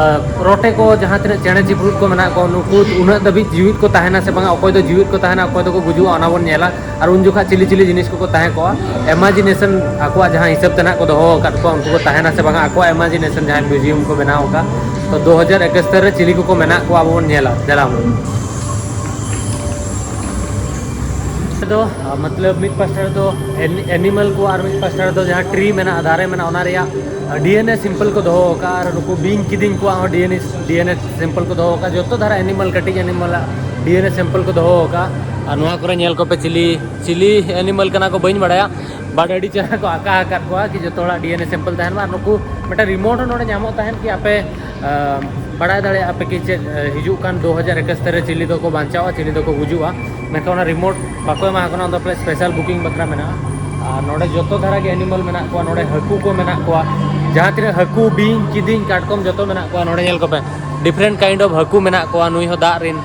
ᱨᱚᱴᱮ ᱠᱚ, ᱡᱟᱦᱟᱸ ᱛᱤᱱᱟᱹᱜ ᱪᱮᱬᱮ ᱪᱤᱯᱨᱩᱫ ᱠᱚ ᱢᱮᱱᱟᱜ ᱠᱚᱣᱟ, ᱱᱩᱠᱩ ᱩᱱᱟᱹᱜ ᱫᱷᱟᱹᱵᱤᱡ ᱡᱤᱣᱤᱫ ᱠᱚ ᱛᱟᱦᱮᱱᱟ ᱥᱮ ᱵᱟᱝᱟ, ᱚᱠᱚᱭ ᱫᱚ ᱡᱤᱣᱤᱫ ᱠᱚ ᱛᱟᱦᱮᱱᱟ, ᱚᱠᱚᱭ ᱫᱚᱠᱚ ᱜᱩᱡᱩᱜᱼᱟ, ᱚᱱᱟ ᱵᱚᱱ ᱧᱮᱞᱟ᱾ ᱟᱨ ᱩᱱ ᱡᱚᱠᱷᱟᱡ ᱪᱤᱞᱤ ᱪᱤᱞᱤ ᱡᱤᱱᱤᱥ ᱠᱚᱠᱚ ᱛᱟᱦᱮᱸ ᱠᱚᱜᱼᱟ, ᱤᱢᱟᱡᱤᱱᱮᱥᱚᱱ ᱟᱠᱚᱣᱟᱜ ᱡᱟᱦᱟᱸ ᱦᱤᱥᱟᱹᱵ ᱛᱮ ᱱᱟᱜ ᱠᱚ ᱫᱚᱦᱚ ᱟᱠᱟᱫ ᱠᱚᱣᱟ, ᱩᱱᱠᱩ ᱠᱚ ᱛᱟᱦᱮᱱᱟ ᱥᱮ ᱵᱟᱝᱟ, ᱟᱠᱚᱣᱟᱜ ᱤᱢᱟᱡᱤᱱᱮᱥᱚᱱ ᱡᱟᱦᱟᱸ ᱢᱤᱭᱩᱡᱤᱭᱟᱢ ᱠᱚ ᱵᱮᱱᱟᱣ ᱟᱠᱟᱫ᱾ ᱛᱚ ᱫᱩ ᱦᱟᱡᱟᱨ ᱮᱠᱟᱛᱛᱳᱨ ᱨᱮ ᱪᱤᱞᱤ ᱠᱚᱠᱚ ᱢᱮᱱᱟᱜ ᱠᱚᱣᱟ, ᱟᱵᱚ ᱵᱚᱱ ᱧᱮᱞᱟ᱾ ᱫᱮᱞᱟ ᱵᱚᱱ᱾ ᱫᱚ, ᱟ, ᱢᱚᱛᱞᱚᱵ ᱢᱤᱫ ᱯᱟᱥᱴᱟ ᱨᱮᱫᱚ ᱮᱱ-, ᱮᱱᱤᱢᱟᱞ ᱠᱚ, ᱟᱨ ᱢᱤᱫ ᱯᱟᱥᱴᱟ ᱨᱮᱫᱚ ᱡᱟᱦᱟᱸ ᱴᱨᱤ ᱢᱮᱱᱟᱜᱼᱟ, ᱫᱟᱨᱮ ᱢᱮᱱᱟᱜᱼᱟ, ᱚᱱᱟ ᱨᱮᱭᱟᱜ, ᱟ, ᱰᱤ ᱮᱱ ᱮ ᱥᱮᱢᱯᱮᱞ ᱠᱚ ᱫᱚᱦᱚ ᱟᱠᱟᱫᱼᱟ᱾ ᱟᱨ ᱱᱩᱠᱩ ᱵᱤᱧ ᱠᱤᱫᱤᱧ ᱠᱚᱣᱟᱜ ᱦᱚᱸ ᱰᱤ ᱮᱱ ᱮ, ᱰᱤ ᱮᱱ ᱮ ᱥᱮᱢᱯᱮᱞ ᱠᱚ ᱫᱚᱦᱚ ᱟᱠᱟᱫᱼᱟ᱾ ᱡᱚᱛᱚ ᱫᱷᱟᱨᱟ ᱮᱱᱤᱢᱟᱞ, ᱠᱟᱹᱴᱤᱡ ᱮᱱᱤᱢᱟᱞᱟᱜ ᱰᱤ ᱮᱱ ᱮ ᱥᱮᱢᱯᱮᱞ ᱠᱚ ᱫᱚᱦᱚ ᱟᱠᱟᱫᱼᱟ᱾ ᱟᱨ ᱱᱚᱣᱟ ᱠᱚᱨᱮ ᱧᱮᱞ ᱠᱚᱯᱮ, ᱪᱤᱞᱤ, ᱪᱤᱞᱤ ᱮᱱᱤᱢᱟᱞ ᱠᱟᱱᱟ ᱠᱚ ᱵᱟᱹᱧ ᱵᱟᱲᱟᱭᱟ, ᱵᱟᱴ ᱟᱹᱰᱤ ᱪᱮᱦᱨᱟ ᱠᱚ ᱟᱸᱠᱟ ᱟᱠᱟᱫ ᱠᱚᱣᱟ ᱠᱤ ᱡᱚᱛᱚ ᱦᱚᱲᱟᱜ ᱰᱤ ᱮᱱ ᱮ ᱥᱮᱢᱯᱮᱞ ᱛᱟᱦᱮᱱ ᱢᱟ᱾ ᱟᱨ ᱱᱩᱠᱩ ᱢᱤᱫᱴᱟᱝ ᱨᱤᱢᱳᱴ ᱦᱚᱸ ᱱᱚᱰᱮ ᱧᱟᱢᱚᱜ ᱛᱟᱦᱮᱱ ᱠᱤ ᱟᱯᱮ ᱟᱢ, ᱵᱟᱲᱟᱭ ᱫᱟᱲᱮᱭᱟᱜᱼᱟ ᱯᱮ ᱠᱤ ᱪᱮᱫ, ᱮ, ᱦᱤᱡᱩᱜ ᱠᱟᱱ ᱫᱩ ᱦᱟᱡᱟᱨ ᱮᱠᱟᱛᱛᱳᱨ ᱨᱮ ᱪᱤᱞᱤ ᱫᱚᱠᱚ ᱵᱟᱧᱪᱟᱣᱟ, ᱪᱤᱞᱤ ᱫᱚᱠᱚ ᱜᱩᱡᱩᱜᱼᱟ? ᱢᱮᱱᱠᱷᱟᱱ ᱚᱱᱟ ᱨᱤᱢᱳᱴ ᱵᱟᱠᱚ ᱮᱢᱟ ᱠᱚ ᱠᱟᱱᱟ, ᱚᱱᱟ ᱫᱚ ᱯᱮ ᱥᱯᱮᱥᱟᱞ ᱵᱩᱠᱤᱝ ᱵᱟᱠᱷᱨᱟ ᱢᱮᱱᱟᱜᱼᱟ᱾ ᱟᱨ ᱱᱚᱰᱮ ᱡᱚᱛᱚ ᱫᱷᱟᱨᱟ ᱜᱮ ᱮᱱᱤᱢᱟᱞ ᱢᱮᱱᱟᱜ ᱠᱚᱣᱟ, ᱱᱚᱰᱮ ᱦᱟᱹᱠᱩ ᱠᱚ ᱢᱮᱱᱟᱜ ᱠᱚᱣᱟ, ᱡᱟᱦᱟᱸ ᱛᱤᱱᱟᱹᱜ ᱦᱟᱹᱠᱩ, ᱵᱤᱧ, ᱠᱤᱫᱤᱧ, ᱠᱟᱴᱠᱚᱢ ᱡᱚᱛᱚ ᱢᱮᱱᱟᱜ ᱠᱚᱣᱟ᱾ ᱱᱚᱰᱮ ᱧᱮᱞ ᱠᱚᱯᱮ, ᱰᱤᱯᱷᱟᱨᱮᱱᱴ ᱠᱟᱭᱤᱱᱰ ᱚᱯᱷ ᱦᱟᱹᱠᱩ ᱢᱮᱱᱟᱜ ᱠᱚᱣᱟ, ᱱᱩᱭ ᱦᱚᱸ ᱫᱟᱜ ᱨᱮᱱ,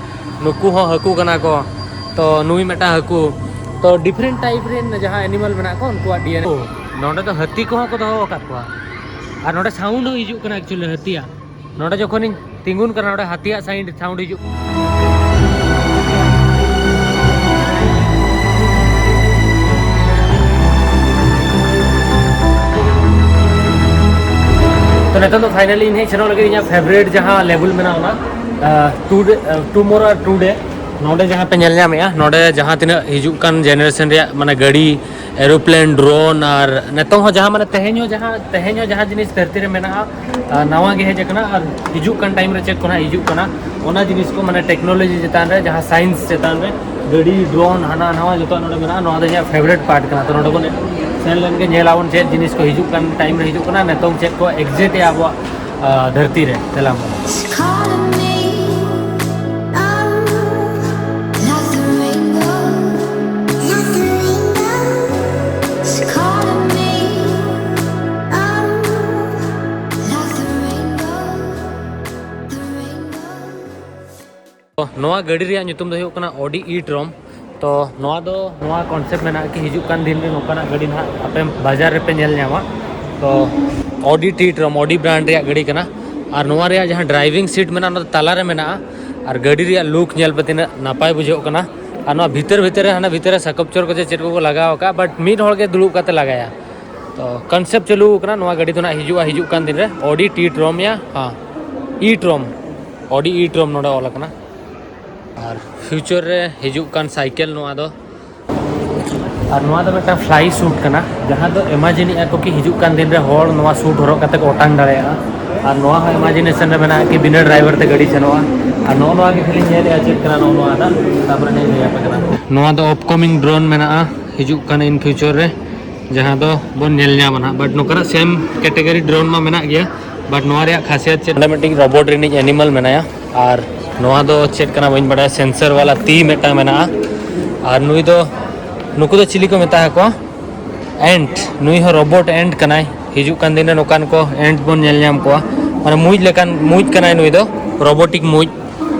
ᱱᱩᱠᱩ ᱦᱚᱸ ᱦᱟᱹᱠᱩ ᱠᱟᱱᱟ ᱠᱚ, ᱛᱚ ᱱᱩᱭ ᱢᱤᱫᱴᱟᱝ ᱦᱟᱹᱠᱩ, ᱛᱚ ᱰᱤᱯᱷᱟᱨᱮᱱᱴ ᱴᱟᱭᱤᱯ ᱨᱮᱱ ᱡᱟᱦᱟᱸ ᱮᱱᱤᱢᱟᱞ ᱢᱮᱱᱟᱜ ᱠᱚᱣᱟ ᱩᱱᱠᱩᱣᱟᱜ ᱰᱤ ᱮᱱ ᱮ᱾ ᱱᱚᱰᱮ ᱫᱚ ᱦᱟᱹᱛᱤ ᱠᱚᱦᱚᱸ ᱠᱚ ᱫᱚᱦᱚ ᱟᱠᱟᱫ ᱠᱚᱣᱟ, ᱟᱨ ᱱᱚᱰᱮ ᱥᱟᱣᱩᱱᱰ ᱦᱚᱸ ᱦᱤᱡᱩᱜ ᱠᱟᱱᱟ ᱮᱠᱪᱩᱭᱮᱞᱤ ᱦᱟᱹᱛᱤᱭᱟᱜ᱾ ᱱᱚᱰᱮ ᱡᱚᱠᱷᱚᱱᱤᱧ ᱛᱤᱸᱜᱩᱱ ᱠᱟᱱᱟ, ᱱᱚᱰᱮ ᱦᱟᱹᱛᱤᱭᱟᱜ ᱥᱟᱭᱤᱱᱰ ᱥᱟᱣᱩᱱᱰ ᱦᱤᱡᱩᱜ᱾ ᱛᱚ ᱱᱤᱛᱚᱜ ᱫᱚ finally ᱤᱧ ᱦᱮᱡ ᱥᱮᱱᱚᱜ ᱞᱟᱹᱜᱤᱫ ᱤᱧᱟᱹᱜ favourite ᱡᱟᱦᱟᱸ ᱞᱮᱵᱩᱞ ᱢᱮᱱᱟᱜᱼᱟ, ᱚᱱᱟ ᱴᱩ ᱰᱮ, ᱴᱩᱢᱳᱨᱳ ᱟᱨ ᱴᱩ ᱰᱮ᱾ ᱱᱚᱰᱮ ᱡᱟᱦᱟᱸ ᱯᱮ ᱧᱮᱞ ᱧᱟᱢᱮᱫᱼᱟ, ᱱᱚᱰᱮ ᱡᱟᱦᱟᱸ ᱛᱤᱱᱟᱹᱜ ᱦᱤᱡᱩᱜ ᱠᱟᱱ ᱡᱮᱱᱟᱨᱮᱥᱚᱱ ᱨᱮᱭᱟᱜ ᱢᱟᱱᱮ ᱜᱟᱹᱰᱤ, ᱮᱨᱳᱯᱞᱮᱱ, ᱰᱨᱳᱱ, ᱟᱨ ᱱᱤᱛᱚᱝ ᱦᱚᱸ ᱡᱟᱦᱟᱸ ᱢᱟᱱᱮ ᱛᱮᱦᱮᱧ ᱦᱚᱸ ᱡᱟᱦᱟᱸ ᱛᱮᱦᱮᱧ ᱦᱚᱸ ᱡᱟᱦᱟᱸ ᱡᱤᱱᱤᱥ ᱫᱷᱟᱹᱨᱛᱤ ᱨᱮ ᱢᱮᱱᱟᱜᱼᱟ, ᱟᱨ ᱱᱟᱣᱟ ᱜᱮ ᱦᱮᱡ ᱟᱠᱟᱱᱟ, ᱟᱨ ᱦᱤᱡᱩᱜ ᱠᱟᱱ ᱴᱟᱭᱤᱢ ᱨᱮ ᱪᱮᱫ ᱠᱚ ᱱᱟᱦᱟᱜ ᱦᱤᱡᱩᱜ ᱠᱟᱱᱟ, ᱚᱱᱟ ᱡᱤᱱᱤᱥ ᱠᱚ ᱢᱟᱱᱮ ᱴᱮᱠᱱᱳᱞᱚᱡᱤ ᱪᱮᱛᱟᱱ ᱨᱮ, ᱡᱟᱦᱟᱸ ᱥᱟᱭᱮᱱᱥ ᱪᱮᱛᱟᱱ ᱨᱮ, ᱜᱟᱹᱰᱤ, ᱰᱨᱳᱱ, ᱦᱟᱱᱟ ᱱᱟᱣᱟ ᱡᱚᱛᱚ ᱱᱚᱰᱮ ᱢᱮᱱᱟᱜᱼᱟ᱾ ᱱᱚᱣᱟ ᱫᱚ ᱤᱧᱟᱹᱜ favourite part ᱠᱟᱱᱟ᱾ ᱛᱚ ᱱᱚᱰᱮ ᱵᱚᱱ ᱥᱮᱱ ᱞᱮᱱ ᱜᱮ, ᱧᱮᱞ ᱟᱵᱚᱱ ᱪᱮᱫ ᱡᱤᱱᱤᱥ ᱠᱚ ᱦᱤᱡᱩᱜ ᱠᱟᱱ ᱴᱟᱭᱤᱢ ᱨᱮ ᱦᱤᱡᱩᱜ ᱠᱟᱱᱟ, ᱱᱤᱛᱚᱝ ᱪᱮᱫ ᱠᱚ ᱮᱠᱡᱤᱴ ᱮ ᱟᱵᱚᱣᱟᱜ, ᱟ, ᱫᱷᱟᱹᱨᱛᱤ ᱨᱮ᱾ ᱪᱟᱞᱟᱣ ᱵᱚᱱ᱾ It's calling me, oh, like the rainbow, like the rainbow. It's calling me, oh, like the rainbow, the rainbow. ᱛᱚ, ᱱᱚᱣᱟ ᱜᱟᱹᱰᱤ ᱨᱮᱭᱟᱜ ᱧᱩᱛᱩᱢ ᱫᱚ ᱦᱩᱭᱩᱜ ᱠᱟᱱᱟ ᱚᱰᱤ ᱤ ᱴᱨᱚᱢ᱾ ᱛᱚ ᱱᱚᱣᱟ ᱫᱚ, ᱱᱚᱣᱟ ᱠᱚᱱᱥᱮᱯᱴ ᱢᱮᱱᱟᱜᱼᱟ ᱠᱤ ᱦᱤᱡᱩᱜ ᱠᱟᱱ ᱫᱤᱱ ᱨᱮ ᱱᱚᱝᱠᱟᱱᱟᱜ ᱜᱟᱹᱰᱤ ᱱᱟᱦᱟᱜ ᱟᱯᱮ ᱵᱟᱡᱟᱨ ᱨᱮᱯᱮ ᱧᱮᱞ ᱧᱟᱢᱟ᱾ ᱛᱚ ᱚᱰᱤ ᱴᱤ ᱴᱨᱚᱢ, ᱚᱰᱤ ᱵᱨᱟᱱᱰ ᱨᱮᱭᱟᱜ ᱜᱟᱹᱰᱤ ᱠᱟᱱᱟ᱾ ᱟᱨ ᱱᱚᱣᱟ ᱨᱮᱭᱟᱜ ᱡᱟᱦᱟᱸ ᱰᱨᱟᱭᱵᱷᱤᱝ ᱥᱤᱴ ᱢᱮᱱᱟᱜᱼᱟ, ᱚᱱᱟ ᱫᱚ ᱛᱟᱞᱟ ᱨᱮ ᱢᱮᱱᱟᱜᱼᱟ᱾ ᱟᱨ ᱜᱟᱹᱰᱤ ᱨᱮᱭᱟᱜ ᱞᱩᱠ ᱧᱮᱞ ᱯᱮ, ᱛᱤᱱᱟᱹᱜ ᱱᱟᱯᱟᱭ ᱵᱩᱡᱷᱟᱹᱜ ᱠᱟᱱᱟ᱾ ᱟᱨ ᱱᱚᱣᱟ ᱵᱷᱤᱛᱟᱹᱨ ᱵᱷᱤᱛᱟᱹᱨ ᱨᱮ ᱦᱟᱱᱟ ᱵᱷᱤᱛᱟᱹᱨ ᱨᱮ ᱥᱟᱠᱟᱯᱪᱚᱨ ᱠᱚ ᱪᱮᱫ ᱠᱚᱠᱚ ᱞᱟᱜᱟᱣ ᱟᱠᱟᱫᱼᱟ, ᱵᱟᱴ ᱢᱤᱫ ᱦᱚᱲ ᱜᱮ ᱫᱩᱲᱩᱵ ᱠᱟᱛᱮ ᱞᱟᱜᱟᱭᱟ᱾ ᱛᱚ ᱠᱚᱱᱥᱮᱯᱴ ᱪᱟᱹᱞᱩ ᱟᱠᱟᱱᱟ᱾ ᱱᱚᱣᱟ ᱜᱟᱹᱰᱤ ᱫᱚ ᱱᱟᱦᱟᱜ ᱦᱤᱡᱩᱜᱼᱟ ᱦᱤᱡᱩᱜ ᱠᱟᱱ ᱫᱤᱱ ᱨᱮ, ᱚᱰᱤ ᱴᱤ ᱴᱨᱚᱢ ᱭᱟ, ᱦᱮᱸ, ᱤ ᱴᱨᱚᱢ, ᱚᱰᱤ ᱤ ᱴᱨᱚᱢ ᱱᱚᱰᱮ ᱚᱞ ᱟᱠᱟᱱᱟ᱾ ᱟᱨ ᱯᱷᱤᱭᱩᱪᱟᱨ ᱨᱮ ᱦᱤᱡᱩᱜ ᱠᱟᱱ ᱥᱟᱭᱠᱮᱞ ᱱᱚᱣᱟ ᱫᱚ᱾ ᱟᱨ ᱱᱚᱣᱟ ᱫᱚ ᱢᱤᱫᱴᱟᱝ ᱯᱷᱞᱟᱭ ᱥᱩᱴ ᱠᱟᱱᱟ, ᱡᱟᱦᱟᱸ ᱫᱚ ᱤᱢᱟᱡᱤᱱᱮᱜᱼᱟ ᱠᱚ ᱠᱤ ᱦᱤᱡᱩᱜ ᱠᱟᱱ ᱫᱤᱱ ᱨᱮ ᱦᱚᱲ ᱱᱚᱣᱟ ᱥᱩᱴ ᱦᱚᱨᱚᱜ ᱠᱟᱛᱮ ᱠᱚ ᱚᱴᱟᱝ ᱫᱟᱲᱮᱭᱟᱜᱼᱟ᱾ ᱟᱨ ᱱᱚᱣᱟ ᱦᱚᱸ ᱤᱢᱟᱡᱤᱱᱮᱥᱚᱱ ᱨᱮ ᱢᱮᱱᱟᱜᱼᱟ ᱠᱤ ᱵᱤᱱᱟᱹ ᱰᱨᱟᱭᱵᱷᱟᱨ ᱛᱮ ᱜᱟᱹᱰᱤ ᱥᱮᱱᱚᱜᱼᱟ᱾ ᱟᱨ ᱱᱚᱜᱼᱚ ᱱᱚᱣᱟ ᱜᱮ ᱠᱷᱟᱹᱞᱤᱧ ᱧᱮᱞᱮᱜᱼᱟ ᱪᱮᱫ ᱠᱟᱱᱟ ᱱᱚᱜᱼᱚ ᱱᱚᱣᱟ ᱫᱚ, ᱛᱟᱨᱯᱚᱨᱮ ᱞᱤᱧ ᱞᱟᱹᱭ ᱟᱯᱮ ᱠᱟᱱᱟ᱾ ᱱᱚᱣᱟ ᱫᱚ ᱟᱯᱠᱟᱢᱤᱝ ᱰᱨᱳᱱ ᱢᱮᱱᱟᱜᱼᱟ, ᱦᱤᱡᱩᱜ ᱠᱟᱱᱟ ᱤᱱ ᱯᱷᱤᱭᱩᱪᱟᱨ ᱨᱮ, ᱡᱟᱦᱟᱸ ᱫᱚ ᱵᱚᱱ ᱧᱮᱞ ᱧᱟᱢᱟ ᱱᱟᱦᱟᱜ᱾ ᱵᱟᱴ ᱱᱚᱝᱠᱟᱱᱟᱜ ᱥᱮᱢ ᱠᱮᱴᱮᱜᱚᱨᱤ ᱰᱨᱳᱱ ᱢᱟ ᱢᱮᱱᱟᱜ ᱜᱮᱭᱟ, ᱵᱟᱴ ᱱᱚᱣᱟ ᱨᱮᱭᱟᱜ ᱠᱷᱟᱥᱤᱭᱟᱛ ᱪᱮᱫ? ᱚᱸᱰᱮ ᱢᱤᱫᱴᱤᱡ ᱨᱳᱵᱳᱴ ᱨᱤᱱᱤᱡ ᱮᱱᱤᱢᱟᱞ ᱢᱮᱱᱟᱭᱟ᱾ ᱟᱨ ᱱᱚᱣᱟ ᱫᱚ ᱪᱮᱫ ᱠᱟᱱᱟ ᱵᱟᱹᱧ ᱵᱟᱲᱟᱭᱟ, ᱥᱮᱱᱥᱟᱨ ᱵᱟᱞᱟ ᱛᱤ ᱢᱤᱫᱴᱟᱝ ᱢᱮᱱᱟᱜᱼᱟ᱾ ᱟᱨ ᱱᱩᱭ ᱫᱚ, ᱱᱩᱠᱩ ᱫᱚ ᱪᱤᱞᱤ ᱠᱚ ᱢᱮᱛᱟ ᱟᱠᱚᱣᱟ? ᱮᱱᱴ᱾ ᱱᱩᱭ ᱦᱚᱸ ᱨᱳᱵᱳᱴ ᱮᱱᱴ ᱠᱟᱱᱟᱭ᱾ ᱦᱤᱡᱩᱜ ᱠᱟᱱ ᱫᱤᱱ ᱨᱮ ᱱᱚᱝᱠᱟᱱ ᱠᱚ ᱮᱱᱴ ᱵᱚᱱ ᱧᱮᱞ ᱧᱟᱢ ᱠᱚᱣᱟ᱾ ᱢᱟᱱᱮ ᱢᱩᱡ ᱞᱮᱠᱟᱱ ᱢᱩᱡ ᱠᱟᱱᱟᱭ ᱱᱩᱭ ᱫᱚ, ᱨᱳᱵᱳᱴᱤᱠ ᱢᱩᱡ᱾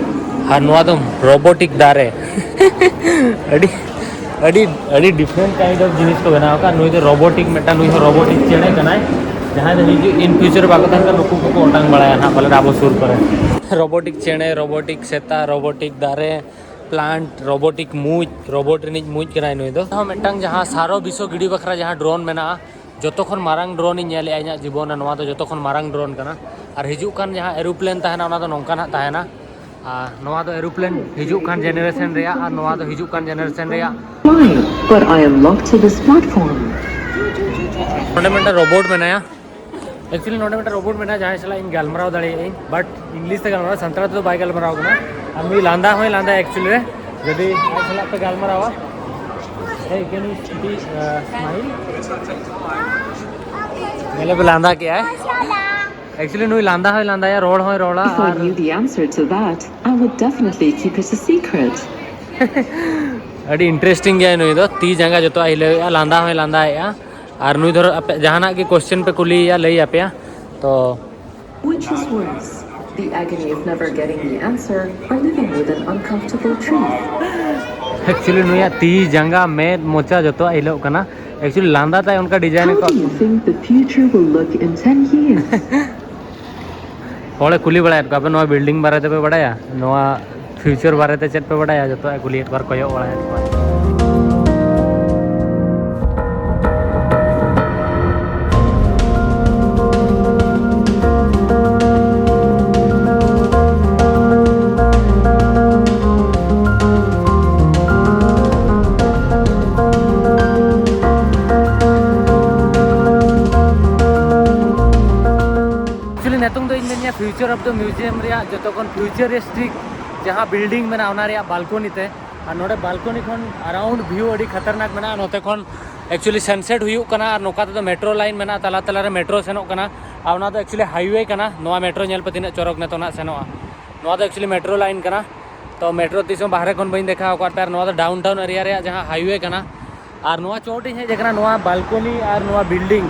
ᱟᱨ ᱱᱚᱣᱟ ᱫᱚ ᱨᱳᱵᱳᱴᱤᱠ ᱫᱟᱨᱮ᱾ ᱟᱹᱰᱤ, ᱟᱹᱰᱤ, ᱟᱹᱰᱤ ᱰᱤᱯᱷᱟᱨᱮᱱᱴ ᱠᱟᱭᱤᱱᱰ ᱚᱯᱷ ᱡᱤᱱᱤᱥ ᱠᱚ ᱵᱮᱱᱟᱣ ᱟᱠᱟᱫ᱾ ᱱᱩᱭ ᱫᱚ ᱨᱳᱵᱳᱴᱤᱠ, ᱢᱤᱫᱴᱟᱝ ᱱᱩᱭ ᱦᱚᱸ ᱨᱳᱵᱳᱴᱤᱠ ᱪᱮᱬᱮ ᱠᱟᱱᱟᱭ, ᱡᱟᱦᱟᱸᱭ ᱫᱚ ᱦᱤᱡᱩᱜ ᱤᱱ ᱯᱷᱤᱭᱩᱪᱟᱨ ᱵᱟᱠᱚ ᱛᱟᱦᱮᱱ ᱠᱷᱟᱱ ᱱᱩᱠᱩ ᱠᱚᱠᱚ ᱚᱴᱟᱝ ᱵᱟᱲᱟᱭᱟ ᱱᱟᱦᱟᱜ ᱯᱟᱞᱮᱱ ᱟᱵᱚ ᱥᱩᱨ ᱠᱚᱨᱮ᱾ ᱨᱳᱵᱳᱴᱤᱠ ᱪᱮᱬᱮ, ᱨᱳᱵᱳᱴᱤᱠ ᱥᱮᱛᱟ, ᱨᱳᱵᱳᱴᱤᱠ ᱫᱟᱨᱮ, ᱯᱞᱟᱱᱴ, ᱨᱳᱵᱳᱴᱤᱠ ᱢᱩᱡ, ᱨᱳᱵᱳᱴ ᱨᱤᱱᱤᱡ ᱢᱩᱡ ᱠᱟᱱᱟᱭ ᱱᱩᱭ ᱫᱚ᱾ ᱟᱨᱦᱚᱸ ᱢᱤᱫᱴᱟᱝ ᱡᱟᱦᱟᱸ ᱥᱟᱨᱚ ᱵᱤᱥᱚ ᱜᱤᱰᱤ ᱵᱟᱠᱷᱨᱟ ᱡᱟᱦᱟᱸ ᱰᱨᱳᱱ ᱢᱮᱱᱟᱜᱼᱟ, ᱡᱚᱛᱚ ᱠᱷᱚᱱ ᱢᱟᱨᱟᱝ ᱰᱨᱳᱱ ᱤᱧ ᱧᱮᱞᱮᱫᱼᱟ ᱤᱧᱟᱹᱜ ᱡᱤᱵᱚᱱ ᱨᱮ, ᱱᱚᱣᱟ ᱫᱚ ᱡᱚᱛᱚ ᱠᱷᱚᱱ ᱢᱟᱨᱟᱝ ᱰᱨᱳᱱ ᱠᱟᱱᱟ᱾ ᱟᱨ ᱦᱤᱡᱩᱜ ᱠᱟᱱ ᱡᱟᱦᱟᱸ ᱮᱨᱳᱯᱞᱮᱱ ᱛᱟᱦᱮᱱᱟ, ᱚᱱᱟ ᱫᱚ ᱱᱚᱝᱠᱟ ᱱᱟᱦᱟᱜ ᱛᱟᱦᱮᱱᱟ᱾ ᱟᱨ ᱱᱚᱣᱟ ᱫᱚ ᱮᱨᱳᱯᱞᱮᱱ ᱦᱤᱡᱩᱜ ᱠᱟᱱ ᱡᱮᱱᱟᱨᱮᱥᱚᱱ ᱨᱮᱭᱟᱜ, ᱟᱨ ᱱᱚᱣᱟ ᱫᱚ ᱦᱤᱡᱩᱜ ᱠᱟᱱ ᱡᱮᱱᱟᱨᱮᱥᱚᱱ ᱨᱮᱭᱟᱜ᱾ Fine, but I am locked to this platform. ᱱᱚᱰᱮ ᱢᱤᱫᱴᱟᱝ ᱨᱳᱵᱳᱴ ᱢᱮᱱᱟᱭᱟ᱾ ᱮᱠᱪᱩᱭᱮᱞᱤ ᱱᱚᱰᱮ ᱢᱤᱫᱴᱟᱝ ᱨᱳᱵᱳᱴ ᱢᱮᱱᱟᱭᱟ, ᱡᱟᱦᱟᱸᱭ ᱥᱟᱞᱟᱜ ᱤᱧ ᱜᱟᱞᱢᱟᱨᱟᱣ ᱫᱟᱲᱮᱭᱟᱜ ᱟᱹᱧ, ᱵᱟᱴ ᱤᱝᱞᱤᱥ ᱛᱮ ᱜᱟᱞᱢᱟᱨᱟᱣ, ᱥᱟᱱᱛᱟᱲ ᱛᱮᱫᱚ ᱵᱟᱭ ᱜᱟᱞᱢᱟᱨᱟᱣ ᱠᱟᱱᱟ᱾ ᱟᱨ ᱱᱩᱭ ᱞᱟᱸᱫᱟ ᱦᱚᱸᱭ ᱞᱟᱸᱫᱟᱭᱟ ᱮᱠᱪᱩᱭᱮᱞᱤ ᱨᱮ, ᱡᱩᱫᱤ ᱟᱡ ᱥᱟᱞᱟᱜ ᱯᱮ ᱜᱟᱞᱢᱟᱨᱟᱣᱟ᱾ Hey, can you speak, uh, smile? ᱧᱮᱞᱮ ᱯᱮ, ᱞᱟᱸᱫᱟ ᱠᱮᱜᱼᱟᱭ᱾ ᱮᱠᱪᱩᱭᱮᱞᱤ ᱱᱩᱭ ᱞᱟᱸᱫᱟ ᱦᱚᱸᱭ ᱞᱟᱸᱫᱟᱭᱟ, ᱨᱚᱲ ᱦᱚᱸᱭ ᱨᱚᱲᱟ᱾ If I R knew the answer to that, I would definitely keep it a secret. ᱟᱹᱰᱤ ᱤᱱᱴᱟᱨᱮᱥᱴᱤᱝ ᱜᱮᱭᱟᱭ ᱱᱩᱭ ᱫᱚ, ᱛᱤ ᱡᱟᱸᱜᱟ ᱡᱚᱛᱚᱣᱟᱜ ᱦᱤᱞᱟᱹᱣᱮᱫᱼᱟ, ᱞᱟᱸᱫᱟ ᱦᱚᱸᱭ ᱞᱟᱸᱫᱟᱭᱮᱫᱼᱟ᱾ ᱟᱨ ᱱᱩᱭ ᱫᱷᱚᱨᱚ ᱟᱯᱮ ᱡᱟᱦᱟᱱᱟᱜ ᱜᱮ ᱠᱚᱥᱪᱮᱱ ᱯᱮ ᱠᱩᱞᱤᱭᱮᱭᱟ, ᱞᱟᱹᱭ ᱟᱯᱮᱭᱟ᱾ ᱛᱚ Which is worse, the agony of never getting the answer or living with an uncomfortable truth? ᱮᱠᱪᱩᱭᱮᱞᱤ ᱱᱩᱭᱟᱜ ᱛᱤ ᱡᱟᱸᱜᱟ ᱢᱮᱫ ᱢᱚᱪᱟ ᱡᱚᱛᱚᱣᱟᱜ ᱦᱤᱞᱟᱹᱜ ᱠᱟᱱᱟ᱾ ᱮᱠᱪᱩᱭᱮᱞᱤ ᱞᱟᱸᱫᱟ ᱛᱟᱭ ᱚᱱᱠᱟ ᱰᱤᱡᱟᱭᱤᱱ How ᱠᱚ do you think the future will look in ten years? ᱦᱚᱲᱮ ᱠᱩᱞᱤ ᱵᱟᱲᱟᱭᱮᱫ ᱠᱚᱣᱟ, "ᱟᱯᱮ ᱱᱚᱣᱟ ᱵᱤᱞᱰᱤᱝ ᱵᱟᱨᱮ ᱛᱮᱯᱮ ᱵᱟᱲᱟᱭᱟ? ᱱᱚᱣᱟ ᱯᱷᱤᱭᱩᱪᱟᱨ ᱵᱟᱨᱮ ᱛᱮ ᱪᱮᱫ ᱯᱮ ᱵᱟᱲᱟᱭᱟ?" ᱡᱚᱛᱚᱣᱟᱜ ᱮ ᱠᱩᱞᱤᱭᱮᱫ ᱠᱚᱣᱟ ᱟᱨ ᱠᱚᱭᱚᱜ ᱵᱟᱲᱟᱭᱮᱫ ᱠᱚᱣᱟ᱾ ᱮᱠᱪᱩᱭᱮᱞᱤ ᱱᱤᱛᱚᱝ ᱫᱚ ᱤᱧ ᱢᱮᱱᱮᱫᱼᱟ Future of the Museum ᱨᱮᱭᱟᱜ ᱡᱚᱛᱚ ᱠᱷᱚᱱ ᱯᱷᱤᱭᱩᱪᱟᱨᱤᱥᱴᱤᱠ ᱡᱟᱦᱟᱸ ᱵᱤᱞᱰᱤᱝ ᱢᱮᱱᱟᱜᱼᱟ, ᱚᱱᱟ ᱨᱮᱭᱟᱜ ᱵᱟᱞᱠᱚᱱᱤ ᱛᱮ᱾ ᱟᱨ ᱱᱚᱰᱮ ᱵᱟᱞᱠᱚᱱᱤ ᱠᱷᱚᱱ ᱟᱨᱟᱣᱩᱱᱰ ᱵᱷᱤᱭᱩ ᱟᱹᱰᱤ ᱠᱷᱟᱛᱟᱨᱱᱟᱠ ᱢᱮᱱᱟᱜᱼᱟ᱾ ᱱᱚᱛᱮ ᱠᱷᱚᱱ ᱮᱠᱪᱩᱭᱮᱞᱤ ᱥᱟᱱᱥᱮᱴ ᱦᱩᱭᱩᱜ ᱠᱟᱱᱟ, ᱟᱨ ᱱᱚᱝᱠᱟ ᱛᱮᱫᱚ ᱢᱮᱴᱨᱳ ᱞᱟᱭᱤᱱ ᱢᱮᱱᱟᱜᱼᱟ, ᱛᱟᱞᱟ ᱛᱟᱞᱟᱨᱮ ᱢᱮᱴᱨᱳ ᱥᱮᱱᱚᱜ ᱠᱟᱱᱟ᱾ ᱟᱨ ᱚᱱᱟ ᱫᱚ ᱮᱠᱪᱩᱭᱮᱞᱤ ᱦᱟᱭᱣᱮ ᱠᱟᱱᱟ᱾ ᱱᱚᱣᱟ ᱢᱮᱴᱨᱳ ᱧᱮᱞ ᱯᱮ ᱛᱤᱱᱟᱹᱜ ᱪᱚᱨᱚᱠ ᱱᱤᱛᱚᱜ ᱱᱟᱜ ᱥᱮᱱᱚᱜᱼᱟ᱾ ᱱᱚᱣᱟ ᱫᱚ ᱮᱠᱪᱩᱭᱮᱞᱤ ᱢᱮᱴᱨᱳ ᱞᱟᱭᱤᱱ ᱠᱟᱱᱟ᱾ ᱛᱚ ᱢᱮᱴᱨᱳ ᱛᱤᱥ ᱦᱚᱸ ᱵᱟᱦᱨᱮ ᱠᱷᱚᱱ ᱵᱟᱹᱧ ᱫᱮᱠᱷᱟᱣ ᱟᱠᱟᱫ ᱯᱮᱭᱟ᱾ ᱟᱨ ᱱᱚᱣᱟ ᱫᱚ ᱰᱟᱣᱩᱱ ᱴᱟᱣᱩᱱ ᱮᱨᱤᱭᱟ ᱨᱮᱭᱟᱜ ᱡᱟᱦᱟᱸ ᱦᱟᱭᱣᱮ ᱠᱟᱱᱟ᱾ ᱟᱨ ᱱᱚᱣᱟ ᱪᱚᱴ ᱤᱧ ᱦᱮᱡ ᱟᱠᱟᱱᱟ, ᱱᱚᱣᱟ ᱵᱟᱞᱠᱚᱱᱤ ᱟᱨ ᱱᱚᱣᱟ ᱵᱤᱞᱰᱤᱝ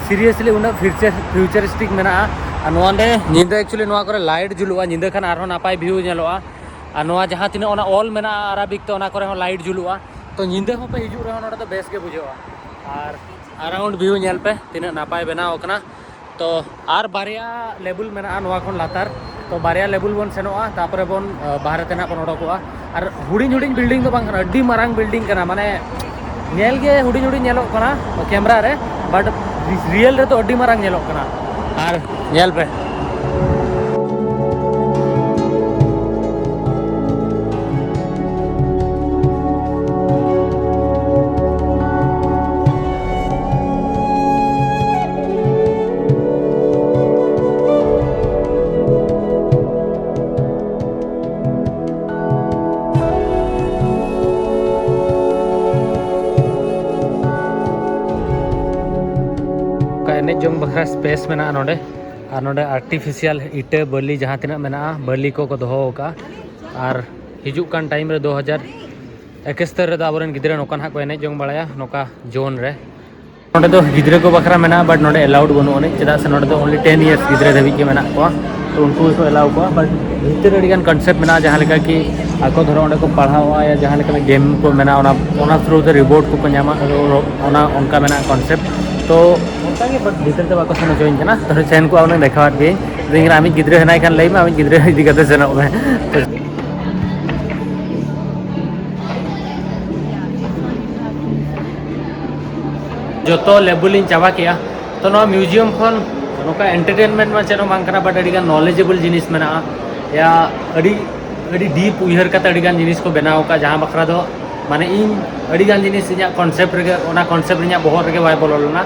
ᱥᱤᱨᱤᱭᱟᱥᱞᱤ ᱩᱱᱟᱹᱜ ᱯᱷᱤᱭᱩᱪᱟᱨ ᱯᱷᱤᱭᱩᱪᱟᱨᱤᱥᱴᱤᱠ ᱢᱮᱱᱟᱜᱼᱟ᱾ ᱟᱨ ᱱᱚᱣᱟ ᱨᱮ ᱧᱤᱫᱟᱹ ᱮᱠᱪᱩᱭᱮᱞᱤ ᱱᱚᱣᱟ ᱠᱚᱨᱮ ᱞᱟᱭᱤᱴ ᱡᱩᱞᱩᱜᱼᱟ, ᱧᱤᱫᱟᱹ ᱠᱷᱟᱱ ᱟᱨᱦᱚᱸ ᱱᱟᱯᱟᱭ ᱵᱷᱤᱭᱩ ᱧᱮᱞᱚᱜᱼᱟ᱾ ᱟᱨ ᱱᱚᱣᱟ ᱡᱟᱦᱟᱸ ᱛᱤᱱᱟᱹᱜ ᱚᱱᱟ ᱚᱞ ᱢᱮᱱᱟᱜᱼᱟ ᱟᱨᱟᱵᱤᱠ ᱛᱮ, ᱚᱱᱟ ᱠᱚᱨᱮ ᱦᱚᱸ ᱞᱟᱭᱤᱴ ᱡᱩᱞᱩᱜᱼᱟ᱾ ᱛᱚ ᱧᱤᱫᱟᱹ ᱦᱚᱸ ᱯᱮ ᱦᱤᱡᱩᱜ ᱨᱮᱦᱚᱸ ᱱᱚᱰᱮ ᱫᱚ ᱵᱮᱥ ᱜᱮ ᱵᱩᱡᱷᱟᱹᱜᱼᱟ᱾ ᱟᱨ ᱟᱨᱟᱣᱩᱱᱰ ᱵᱷᱤᱭᱩ ᱧᱮᱞ ᱯᱮ ᱛᱤᱱᱟᱹᱜ ᱱᱟᱯᱟᱭ ᱵᱮᱱᱟᱣ ᱟᱠᱟᱱᱟ᱾ ᱛᱚ ᱟᱨ ᱵᱟᱨᱭᱟ ᱞᱮᱵᱮᱞ ᱢᱮᱱᱟᱜᱼᱟ ᱱᱚᱣᱟ ᱠᱷᱚᱱ ᱞᱟᱛᱟᱨ᱾ ᱛᱚ ᱵᱟᱨᱭᱟ ᱞᱮᱵᱮᱞ ᱵᱚᱱ ᱥᱮᱱᱚᱜᱼᱟ, ᱛᱟᱨᱯᱚᱨᱮ ᱵᱚᱱ, ᱟᱸ, ᱵᱟᱦᱨᱮ ᱛᱮ ᱱᱟᱜ ᱵᱚᱱ ᱚᱰᱚᱠᱚᱜᱼᱟ᱾ ᱟᱨ ᱦᱩᱰᱤᱧ ᱦᱩᱰᱤᱧ ᱵᱤᱞᱰᱤᱝ ᱫᱚ ᱵᱟᱝ ᱠᱟᱱᱟ, ᱟᱹᱰᱤ ᱢᱟᱨᱟᱝ ᱵᱤᱞᱰᱤᱝ ᱠᱟᱱᱟ, ᱢᱟᱱᱮ ᱧᱮᱞ ᱜᱮ ᱦᱩᱰᱤᱧ ᱦᱩᱰᱤᱧ ᱧᱮᱞᱚᱜ ᱠᱟᱱᱟ ᱠᱮᱢᱨᱟ ᱨᱮ᱾ ᱵᱟᱴ ᱨᱤᱭᱮᱞ ᱨᱮᱫᱚ ᱟᱹᱰᱤ ᱢᱟᱨᱟᱝ ᱧᱮᱞᱚᱜ ᱠᱟᱱᱟ᱾ ᱟᱨ ᱧᱮᱞ ᱯᱮ᱾ ᱚᱱᱠᱟ ᱮᱱᱮᱡ ᱡᱚᱝ ᱵᱟᱠᱷᱨᱟ ᱥᱯᱮᱥ ᱢᱮᱱᱟᱜᱼᱟ ᱱᱚᱰᱮ᱾ ᱟᱨ ᱱᱚᱰᱮ ᱟᱨᱴᱤᱯᱷᱤᱥᱤᱭᱟᱞ ᱤᱴᱟᱹ ᱵᱟᱹᱞᱤ ᱡᱟᱦᱟᱸ ᱛᱤᱱᱟᱹᱜ ᱢᱮᱱᱟᱜᱼᱟ, ᱵᱟᱹᱞᱤ ᱠᱚᱠᱚ ᱫᱚᱦᱚ ᱟᱠᱟᱫᱼᱟ᱾ ᱟᱨ ᱦᱤᱡᱩᱜ ᱠᱟᱱ ᱴᱟᱭᱤᱢ ᱨᱮ ᱫᱩ ᱦᱟᱡᱟᱨ ᱮᱠᱟᱛᱛᱳᱨ ᱨᱮᱫᱚ ᱟᱵᱚᱨᱮᱱ ᱜᱤᱫᱽᱨᱟᱹ ᱱᱚᱝᱠᱟ ᱱᱟᱦᱟᱜ ᱠᱚ ᱮᱱᱮᱡ ᱡᱚᱝ ᱵᱟᱲᱟᱭᱟ ᱱᱚᱝᱠᱟ ᱡᱳᱱ ᱨᱮ᱾ ᱱᱚᱰᱮ ᱫᱚ ᱜᱤᱫᱽᱨᱟᱹ ᱠᱚ ᱵᱟᱠᱷᱨᱟ ᱢᱮᱱᱟᱜᱼᱟ, ᱵᱟᱴ ᱱᱚᱰᱮ ᱮᱞᱟᱣᱩᱰ ᱵᱟᱹᱱᱩᱜ ᱟᱹᱱᱤᱡ, ᱪᱮᱫᱟᱜ ᱥᱮ ᱱᱚᱰᱮ ᱫᱚ ᱚᱱᱞᱤ ᱴᱮᱱ ᱤᱭᱟᱨᱥ ᱜᱤᱫᱽᱨᱟᱹ ᱫᱷᱟᱹᱵᱤᱡ ᱜᱮ ᱢᱮᱱᱟᱜ ᱠᱚᱣᱟ᱾ ᱛᱚ ᱩᱱᱠᱩ ᱜᱮᱠᱚ ᱮᱞᱟᱣ ᱠᱚᱣᱟ᱾ ᱵᱟᱴ ᱵᱷᱤᱛᱤᱨ ᱨᱮ ᱟᱹᱰᱤᱜᱟᱱ ᱠᱚᱱᱥᱮᱯᱴ ᱢᱮᱱᱟᱜᱼᱟ, ᱡᱟᱦᱟᱸ ᱞᱮᱠᱟ ᱠᱤ ᱟᱠᱚ ᱫᱷᱚᱨᱚ ᱚᱸᱰᱮ ᱠᱚ ᱯᱟᱲᱦᱟᱣᱟ ᱭᱟ ᱡᱟᱦᱟᱸ ᱞᱮᱠᱟ ᱜᱮᱢ ᱠᱚ ᱢᱮᱱᱟᱜᱼᱟ, ᱚᱱᱟ ᱚᱱᱟ ᱛᱷᱨᱩ ᱛᱮ ᱨᱤᱣᱟᱨᱰ ᱠᱚᱠᱚ ᱧᱟᱢᱟ, ᱚᱱᱟ ᱚᱱᱠᱟ ᱢᱮᱱᱟᱜᱼᱟ ᱠᱚᱱᱥᱮᱯᱴ᱾ ᱛᱚ ᱚᱱᱠᱟᱜᱮ, ᱵᱟᱴ ᱵᱷᱤᱛᱤᱨ ᱛᱮ ᱵᱟᱠᱚ ᱥᱮᱱ ᱦᱚᱪᱚᱣᱟᱹᱧ ᱠᱟᱱᱟ᱾ ᱛᱚ ᱥᱮᱱ ᱠᱚᱜᱼᱟ ᱦᱩᱱᱟᱹᱝ, ᱫᱮᱠᱷᱟᱣᱟᱫ ᱯᱮᱭᱟᱹᱧ᱾ ᱤᱧ ᱨᱮᱱ ᱟᱢᱤᱡ ᱜᱤᱫᱽᱨᱟᱹ ᱦᱮᱱᱟᱭ ᱠᱷᱟᱱ ᱞᱟᱹᱭ ᱢᱮ, ᱟᱢᱤᱡ ᱜᱤᱫᱽᱨᱟᱹ ᱤᱫᱤ ᱠᱟᱛᱮ ᱥᱮᱱᱚᱜ ᱢᱮ᱾ ᱡᱚᱛᱚ ᱞᱮᱵᱩᱞ ᱤᱧ ᱪᱟᱵᱟ ᱠᱮᱜᱼᱟ᱾ ᱛᱚ ᱱᱚᱣᱟ ᱢᱤᱭᱩᱡᱤᱭᱟᱢ ᱠᱷᱚᱱ ᱱᱚᱝᱠᱟ ᱮᱱᱴᱟᱨᱴᱮᱱᱢᱮᱱᱴ ᱢᱟ ᱪᱮᱫ ᱦᱚᱸ ᱵᱟᱝ ᱠᱟᱱᱟ, ᱵᱟᱴ ᱟᱹᱰᱤᱜᱟᱱ ᱱᱚᱞᱮᱡᱮᱵᱚᱞ ᱡᱤᱱᱤᱥ ᱢᱮᱱᱟᱜᱼᱟ᱾ ᱭᱟ ᱟᱹᱰᱤ ᱟᱹᱰᱤ ᱰᱤᱯ ᱩᱭᱦᱟᱹᱨ ᱠᱟᱛᱮ ᱟᱹᱰᱤᱜᱟᱱ ᱡᱤᱱᱤᱥ ᱠᱚ ᱵᱮᱱᱟᱣ ᱟᱠᱟᱫᱼᱟ, ᱡᱟᱦᱟᱸ ᱵᱟᱠᱷᱨᱟ ᱫᱚ ᱢᱟᱱᱮ ᱤᱧ ᱟᱹᱰᱤᱜᱟᱱ ᱡᱤᱱᱤᱥ ᱤᱧᱟᱹᱜ ᱠᱚᱱᱥᱮᱯᱴ ᱨᱮᱜᱮ, ᱚᱱᱟ ᱠᱚᱱᱥᱮᱯᱴ ᱤᱧᱟᱹᱜ ᱵᱚᱦᱚᱜ ᱨᱮᱜᱮ ᱵᱟᱭ ᱵᱚᱞᱚ ᱞᱮᱱᱟ᱾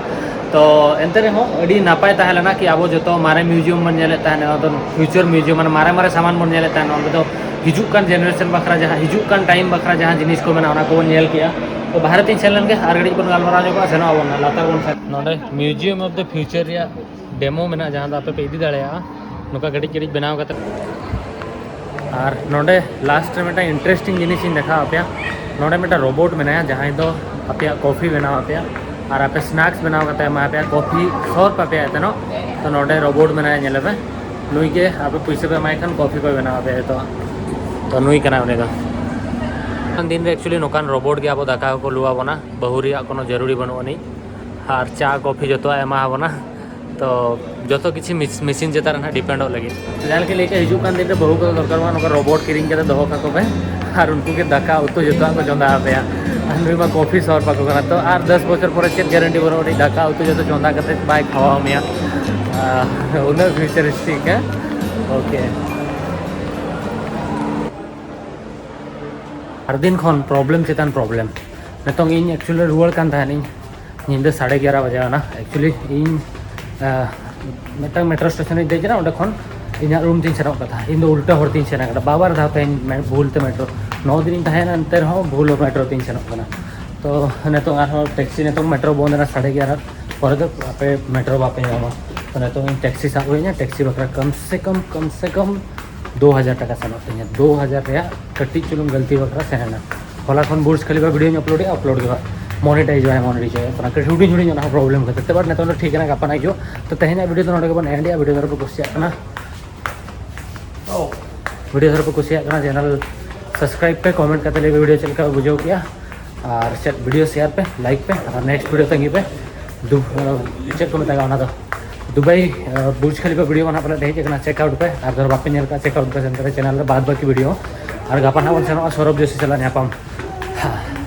ᱛᱚ ᱮᱱᱛᱮ ᱨᱮᱦᱚᱸ ᱟᱹᱰᱤ ᱱᱟᱯᱟᱭ ᱛᱟᱦᱮᱸ ᱞᱮᱱᱟ ᱠᱤ ᱟᱵᱚ ᱡᱚᱛᱚ ᱢᱟᱨᱮ ᱢᱤᱭᱩᱡᱤᱭᱟᱢ ᱵᱚᱱ ᱧᱮᱞᱮᱫ ᱛᱟᱦᱮᱱᱟ, ᱚᱱᱟ ᱫᱚ ᱯᱷᱤᱭᱩᱪᱟᱨ ᱢᱤᱭᱩᱡᱤᱭᱟᱢ, ᱢᱟᱱᱮ ᱢᱟᱨᱮ ᱢᱟᱨᱮ ᱥᱟᱢᱟᱱ ᱵᱚᱱ ᱧᱮᱞᱮᱫ ᱛᱟᱦᱮᱱᱟ, ᱚᱸᱰᱮ ᱫᱚ ᱦᱤᱡᱩᱜ ᱠᱟᱱ ᱡᱮᱱᱟᱨᱮᱥᱚᱱ ᱵᱟᱠᱷᱨᱟ, ᱡᱟᱦᱟᱸ ᱦᱤᱡᱩᱜ ᱠᱟᱱ ᱴᱟᱭᱤᱢ ᱵᱟᱠᱷᱨᱟ ᱡᱟᱦᱟᱸ ᱡᱤᱱᱤᱥ ᱠᱚ ᱢᱮᱱᱟᱜᱼᱟ, ᱚᱱᱟ ᱠᱚᱵᱚᱱ ᱧᱮᱞ ᱠᱮᱜᱼᱟ᱾ ᱛᱚ ᱵᱟᱦᱨᱮ ᱛᱤᱧ ᱥᱮᱱ ᱞᱮᱱ ᱜᱮ, ᱟᱨ ᱠᱟᱹᱴᱤᱡ ᱵᱚᱱ ᱜᱟᱞᱢᱟᱨᱟᱣ ᱧᱚᱜᱚᱜᱼᱟ, ᱥᱮᱱᱚᱜ ᱟᱵᱚᱱ ᱞᱟᱛᱟᱨ ᱵᱚᱱ ᱥᱮᱱ᱾ ᱱᱚᱰᱮ ᱢᱤᱭᱩᱡᱤᱭᱟᱢ ᱚᱯᱷ ᱫᱟ ᱯᱷᱤᱭᱩᱪᱟᱨ ᱨᱮᱭᱟᱜ ᱰᱮᱢᱳ ᱢᱮᱱᱟᱜᱼᱟ, ᱡᱟᱦᱟᱸ ᱫᱚ ᱟᱯᱮ ᱯᱮ ᱤᱫᱤ ᱫᱟᱲᱮᱭᱟᱜᱼᱟ᱾ ᱱᱚᱝᱠᱟ ᱠᱟᱹᱴᱤᱡ ᱠᱟᱹᱴᱤᱡ ᱵᱮᱱᱟᱣ ᱠᱟᱛᱮ᱾ ᱟᱨ ᱱᱚᱰᱮ ᱞᱟᱥᱴ ᱨᱮ ᱢᱤᱫᱴᱟᱝ ᱤᱱᱴᱟᱨᱮᱥᱴᱤᱝ ᱡᱤᱱᱤᱥ ᱤᱧ ᱫᱮᱠᱷᱟᱣ ᱟᱯᱮᱭᱟ᱾ ᱱᱚᱰᱮ ᱢᱤᱫᱴᱟᱝ ᱨᱳᱵᱳᱴ ᱢᱮᱱᱟᱭᱟ, ᱡᱟᱦᱟᱸᱭ ᱫᱚ ᱟᱯᱮᱭᱟᱜ ᱠᱚᱯᱷᱤ ᱵᱮᱱᱟᱣ ᱟᱯᱮᱭᱟ, ᱟᱨ ᱟᱯᱮ ᱥᱱᱟᱠᱥ ᱵᱮᱱᱟᱣ ᱠᱟᱛᱮ ᱮᱢᱟ ᱟᱯᱮᱭᱟ, ᱠᱚᱯᱷᱤ ᱥᱚᱨᱵᱷ ᱟᱯᱮᱭᱟ ᱮᱛᱮᱱᱚᱜ᱾ ᱛᱚ ᱱᱚᱰᱮ ᱨᱳᱵᱳᱴ ᱢᱮᱱᱟᱭᱟ, ᱧᱮᱞ ᱯᱮ, ᱱᱩᱭ ᱜᱮ ᱟᱯᱮ ᱯᱩᱭᱥᱟᱹ ᱯᱮ ᱮᱢᱟᱭ ᱠᱷᱟᱱ ᱠᱚᱯᱷᱤ ᱠᱚᱭ ᱵᱮᱱᱟᱣ ᱟᱯᱮᱭᱟ᱾ ᱛᱚ ᱛᱚ ᱱᱩᱭ ᱠᱟᱱᱟᱭ ᱩᱱᱤ ᱫᱚ᱾ ᱫᱤᱱ ᱨᱮ ᱮᱠᱪᱩᱭᱮᱞᱤ ᱱᱚᱝᱠᱟᱱ ᱨᱳᱵᱳᱴ ᱜᱮ ᱟᱵᱚ ᱫᱟᱠᱟ ᱦᱚᱸᱠᱚ ᱞᱩ ᱟᱵᱚᱱᱟ, ᱵᱟᱹᱦᱩ ᱨᱮᱭᱟᱜ ᱠᱳᱱᱳ ᱡᱟᱹᱨᱩᱲᱤ ᱵᱟᱹᱱᱩᱜ ᱟᱹᱱᱤᱡ, ᱟᱨ ᱪᱟ ᱠᱚᱯᱷᱤ ᱡᱚᱛᱚᱣᱟᱜ ᱮᱢᱟ ᱟᱵᱚᱱᱟ᱾ ᱛᱚ ᱡᱚᱛᱚ ᱠᱤᱪᱷᱩ ᱢᱮᱥᱤᱱ ᱪᱮᱛᱟᱱ ᱨᱮ ᱱᱟᱦᱟᱜ ᱰᱤᱯᱮᱱᱰᱚᱜ ᱞᱟᱹᱜᱤᱫ᱾ ᱡᱟᱦᱟᱸ ᱞᱮᱠᱟ ᱞᱟᱹᱭ ᱠᱮᱫ, ᱦᱤᱡᱩᱜ ᱠᱟᱱ ᱫᱤᱱ ᱨᱮ ᱵᱟᱹᱦᱩ ᱠᱚᱫᱚ ᱫᱚᱨᱠᱟᱨ ᱵᱟᱝ, ᱱᱚᱝᱠᱟ ᱨᱳᱵᱳᱴ ᱠᱤᱨᱤᱧ ᱠᱟᱛᱮ ᱫᱚᱦᱚ ᱠᱟᱠᱚ ᱯᱮ, ᱟᱨ ᱩᱱᱠᱩ ᱜᱮ ᱫᱟᱠᱟ ᱩᱛᱩ ᱡᱚᱛᱚᱣᱟᱜ ᱠᱚ ᱪᱚᱸᱫᱟ ᱟᱯᱮᱭᱟ᱾ ᱟᱨ ᱱᱩᱭ ᱢᱟ ᱠᱚᱯᱷᱤ ᱥᱚᱨᱵᱷ ᱟᱠᱚ ᱠᱟᱱᱟ᱾ ᱛᱚ ᱟᱨ ᱫᱚᱥ ᱵᱚᱪᱷᱚᱨ ᱯᱚᱨᱮ ᱪᱮᱫ ᱜᱮᱨᱮᱱᱴᱤ ᱵᱟᱹᱱᱩᱜᱼᱟ, ᱩᱱᱤ ᱫᱟᱠᱟ ᱩᱛᱩ ᱡᱚᱛᱚ ᱪᱚᱸᱫᱟ ᱠᱟᱛᱮ ᱵᱟᱭ ᱠᱷᱟᱣᱟᱣ ᱢᱮᱭᱟ᱾ ᱟᱦ, ᱩᱱᱟᱹᱜ ᱯᱷᱤᱭᱩᱪᱟᱨᱤᱥᱴᱤᱠ, ᱦᱮᱸ? ᱳᱠᱮ᱾ ᱟᱨ ᱫᱤᱱ ᱠᱷᱚᱱ ᱯᱨᱚᱵᱞᱮᱢ ᱪᱮᱛᱟᱱ ᱯᱨᱚᱵᱞᱮᱢ᱾ ᱱᱤᱛᱚᱝ ᱤᱧ ᱮᱠᱪᱩᱭᱮᱞᱤ ᱨᱩᱣᱟᱹᱲ ᱠᱟᱱ ᱛᱟᱦᱮᱱᱤᱧ, ᱧᱤᱫᱟᱹ ᱥᱟᱲᱮ ᱮᱜᱟᱨᱚ ᱵᱟᱡᱟᱣ ᱮᱱᱟ᱾ ᱮᱠᱪᱩᱭᱮᱞᱤ ᱤᱧ, ᱟᱦ, ᱢᱤᱫᱴᱟᱝ ᱢᱮᱴᱨᱳ ᱥᱴᱮᱥᱚᱱ ᱨᱤᱧ ᱫᱮᱡ ᱮᱱᱟ, ᱚᱸᱰᱮ ᱠᱷᱚᱱ ᱤᱧᱟᱹᱜ ᱨᱩᱢ ᱛᱤᱧ ᱥᱮᱱᱚᱜ ᱠᱟᱱ ᱛᱟᱦᱮᱸᱫ᱾ ᱤᱧ ᱫᱚ ᱩᱞᱴᱟᱹ ᱦᱚᱨ ᱛᱤᱧ ᱥᱮᱱ ᱟᱠᱟᱱᱟ, ᱵᱟᱵᱟᱨ ᱫᱷᱟᱣ ᱛᱮᱦᱮᱧ ᱢᱮ-, ᱵᱷᱩᱞ ᱛᱮ ᱢᱮᱴᱨᱳ, ᱱᱚ ᱫᱤᱱᱤᱧ ᱛᱟᱦᱮᱸᱭᱮᱱᱟ, ᱮᱱᱛᱮ ᱨᱮᱦᱚᱸ ᱵᱷᱩᱞ ᱢᱮᱴᱨᱳ ᱛᱤᱧ ᱥᱮᱱᱚᱜ ᱠᱟᱱᱟ᱾ ᱛᱚ ᱱᱤᱛᱚᱝ ᱟᱨᱦᱚᱸ ᱴᱮᱠᱥᱤ, ᱱᱤᱛᱚᱝ ᱢᱮᱴᱨᱳ ᱵᱚᱱᱫ ᱮᱱᱟ ᱥᱟᱲᱮ ᱮᱜᱟᱨᱚ ᱯᱚᱨᱮ ᱫᱚ ᱟᱯᱮ ᱢᱮᱴᱨᱳ ᱵᱟᱯᱮ ᱧᱟᱢᱟ᱾ ᱛᱚ ᱱᱤᱛᱚᱝ ᱤᱧ ᱴᱮᱠᱥᱤ ᱥᱟᱵ ᱦᱩᱭ ᱤᱧᱟ, ᱴᱮᱠᱥᱤ ᱵᱟᱠᱷᱨᱟ ᱠᱚᱢ ᱥᱮ ᱠᱚᱢ, ᱠᱚᱢ ᱥᱮ ᱠᱚᱢ ᱫᱩ ᱦᱟᱡᱟᱨ ᱴᱟᱠᱟ ᱥᱮᱱᱚᱜ ᱛᱤᱧᱟ᱾ ᱫᱩ ᱦᱟᱡᱟᱨ ᱨᱮᱭᱟᱜ ᱠᱟᱹᱴᱤᱡ ᱪᱩᱞᱩᱝ ᱜᱟᱹᱞᱛᱤ ᱵᱟᱠᱷᱨᱟ ᱥᱮᱱ ᱮᱱᱟ᱾ ᱦᱚᱞᱟ ᱠᱷᱚᱱ ᱵᱩᱨᱡᱽ ᱠᱷᱟᱞᱤᱯᱷᱟ ᱵᱷᱤᱰᱤᱭᱳᱧ ᱟᱯᱞᱳᱰᱮᱜᱼᱟ, ᱟᱯᱞᱳᱰ ᱜᱮ ᱵᱟᱝ ᱢᱚᱱᱮᱴᱟᱭᱤᱡᱽ ᱵᱟᱭ ᱢᱚᱱᱮᱴᱟᱭᱤᱡᱽ ᱚᱜ ᱠᱟᱱᱟ, ᱠᱟᱹᱴᱤᱡ ᱦᱩᱰᱤᱧ ᱦᱩᱰᱤᱧ ᱚᱱᱟ ᱯᱨᱚᱵᱞᱮᱢ ᱠᱷᱟᱹᱛᱤᱨ ᱛᱮ᱾ ᱵᱟᱴ ᱱᱤᱛᱚᱝ ᱫᱚ ᱴᱷᱤᱠ ᱮᱱᱟ, ᱜᱟᱯᱟ ᱱᱟᱜ ᱦᱤᱡᱩᱜᱼᱟ᱾ ᱛᱚ ᱛᱮᱦᱮᱧᱟᱜ ᱵᱷᱤᱰᱤᱭᱳ ᱫᱚ ᱱᱚᱰᱮ ᱜᱮᱵᱚᱱ ᱮᱱᱰ ᱮᱜᱼᱟ᱾ ᱵᱷᱤᱰᱤᱭᱳ ᱫᱷᱚᱨᱮ ᱯᱮ ᱠᱩᱥᱤᱭᱟᱜ ᱠᱟᱱᱟ, ᱵᱷᱤᱰᱤᱭᱳ ᱫᱷᱚᱨᱮ ᱯᱮ ᱠᱩᱥᱤᱭᱟᱜ ᱠᱟᱱᱟ, ᱪᱮᱱᱮᱞ ᱥᱟᱵᱥᱠᱨᱟᱭᱤᱵᱽ ᱯᱮ, ᱠᱚᱢᱮᱱᱴ ᱠᱟᱛᱮ ᱞᱟᱹᱭ ᱯᱮ ᱵᱷᱤᱰᱤᱭᱳ ᱪᱮᱫ ᱞᱮᱠᱟ ᱯᱮ ᱵᱩᱡᱷᱟᱹᱣ ᱠᱮᱜᱼᱟ᱾ ᱟᱨ ᱪᱮᱫ ᱵᱷᱤᱰᱤᱭᱳ ᱥᱮᱭᱟᱨ ᱯᱮ, ᱞᱟᱭᱤᱠ ᱯᱮ, ᱟᱨ ᱱᱮᱠᱥᱴ ᱵᱷᱤᱰᱤᱭᱳ ᱛᱟᱺᱜᱤ ᱯᱮ᱾ ᱫᱩ-, ᱪᱮᱫ ᱠᱚ ᱢᱮᱛᱟᱜᱼᱟ ᱚᱱᱟ ᱫᱚ, ᱫᱩᱵᱟᱭ, ᱟᱦ, ᱵᱩᱨᱡᱽ ᱠᱷᱟᱞᱤᱯᱷᱟ ᱵᱷᱤᱰᱤᱭᱳ ᱠᱚ ᱱᱟᱦᱟᱜ ᱯᱟᱞᱮ ᱦᱮᱡ ᱟᱠᱟᱱᱟ, ᱪᱮᱠ ᱟᱣᱩᱴ ᱯᱮ᱾ ᱟᱨ ᱫᱷᱚᱨᱚ ᱵᱟᱯᱮ ᱧᱮᱞ ᱠᱟᱜᱼᱟ, ᱪᱮᱠ ᱟᱣᱩᱴ ᱯᱮ ᱥᱮᱱ ᱠᱟᱛᱮ ᱪᱮᱱᱮᱞ ᱨᱮ ᱵᱟᱫ ᱵᱟᱹᱠᱤ ᱵᱷᱤᱰᱤᱭᱳ᱾ ᱟᱨ ᱜᱟᱯᱟ ᱱᱟᱦᱟᱜ ᱵᱚᱱ ᱥᱮᱱᱚᱜᱼᱟ ᱥᱚᱨᱚᱵ ᱡᱳᱥᱤ ᱥᱟᱞᱟᱜ ᱧᱟᱯᱟᱢ᱾ ᱦᱟ᱾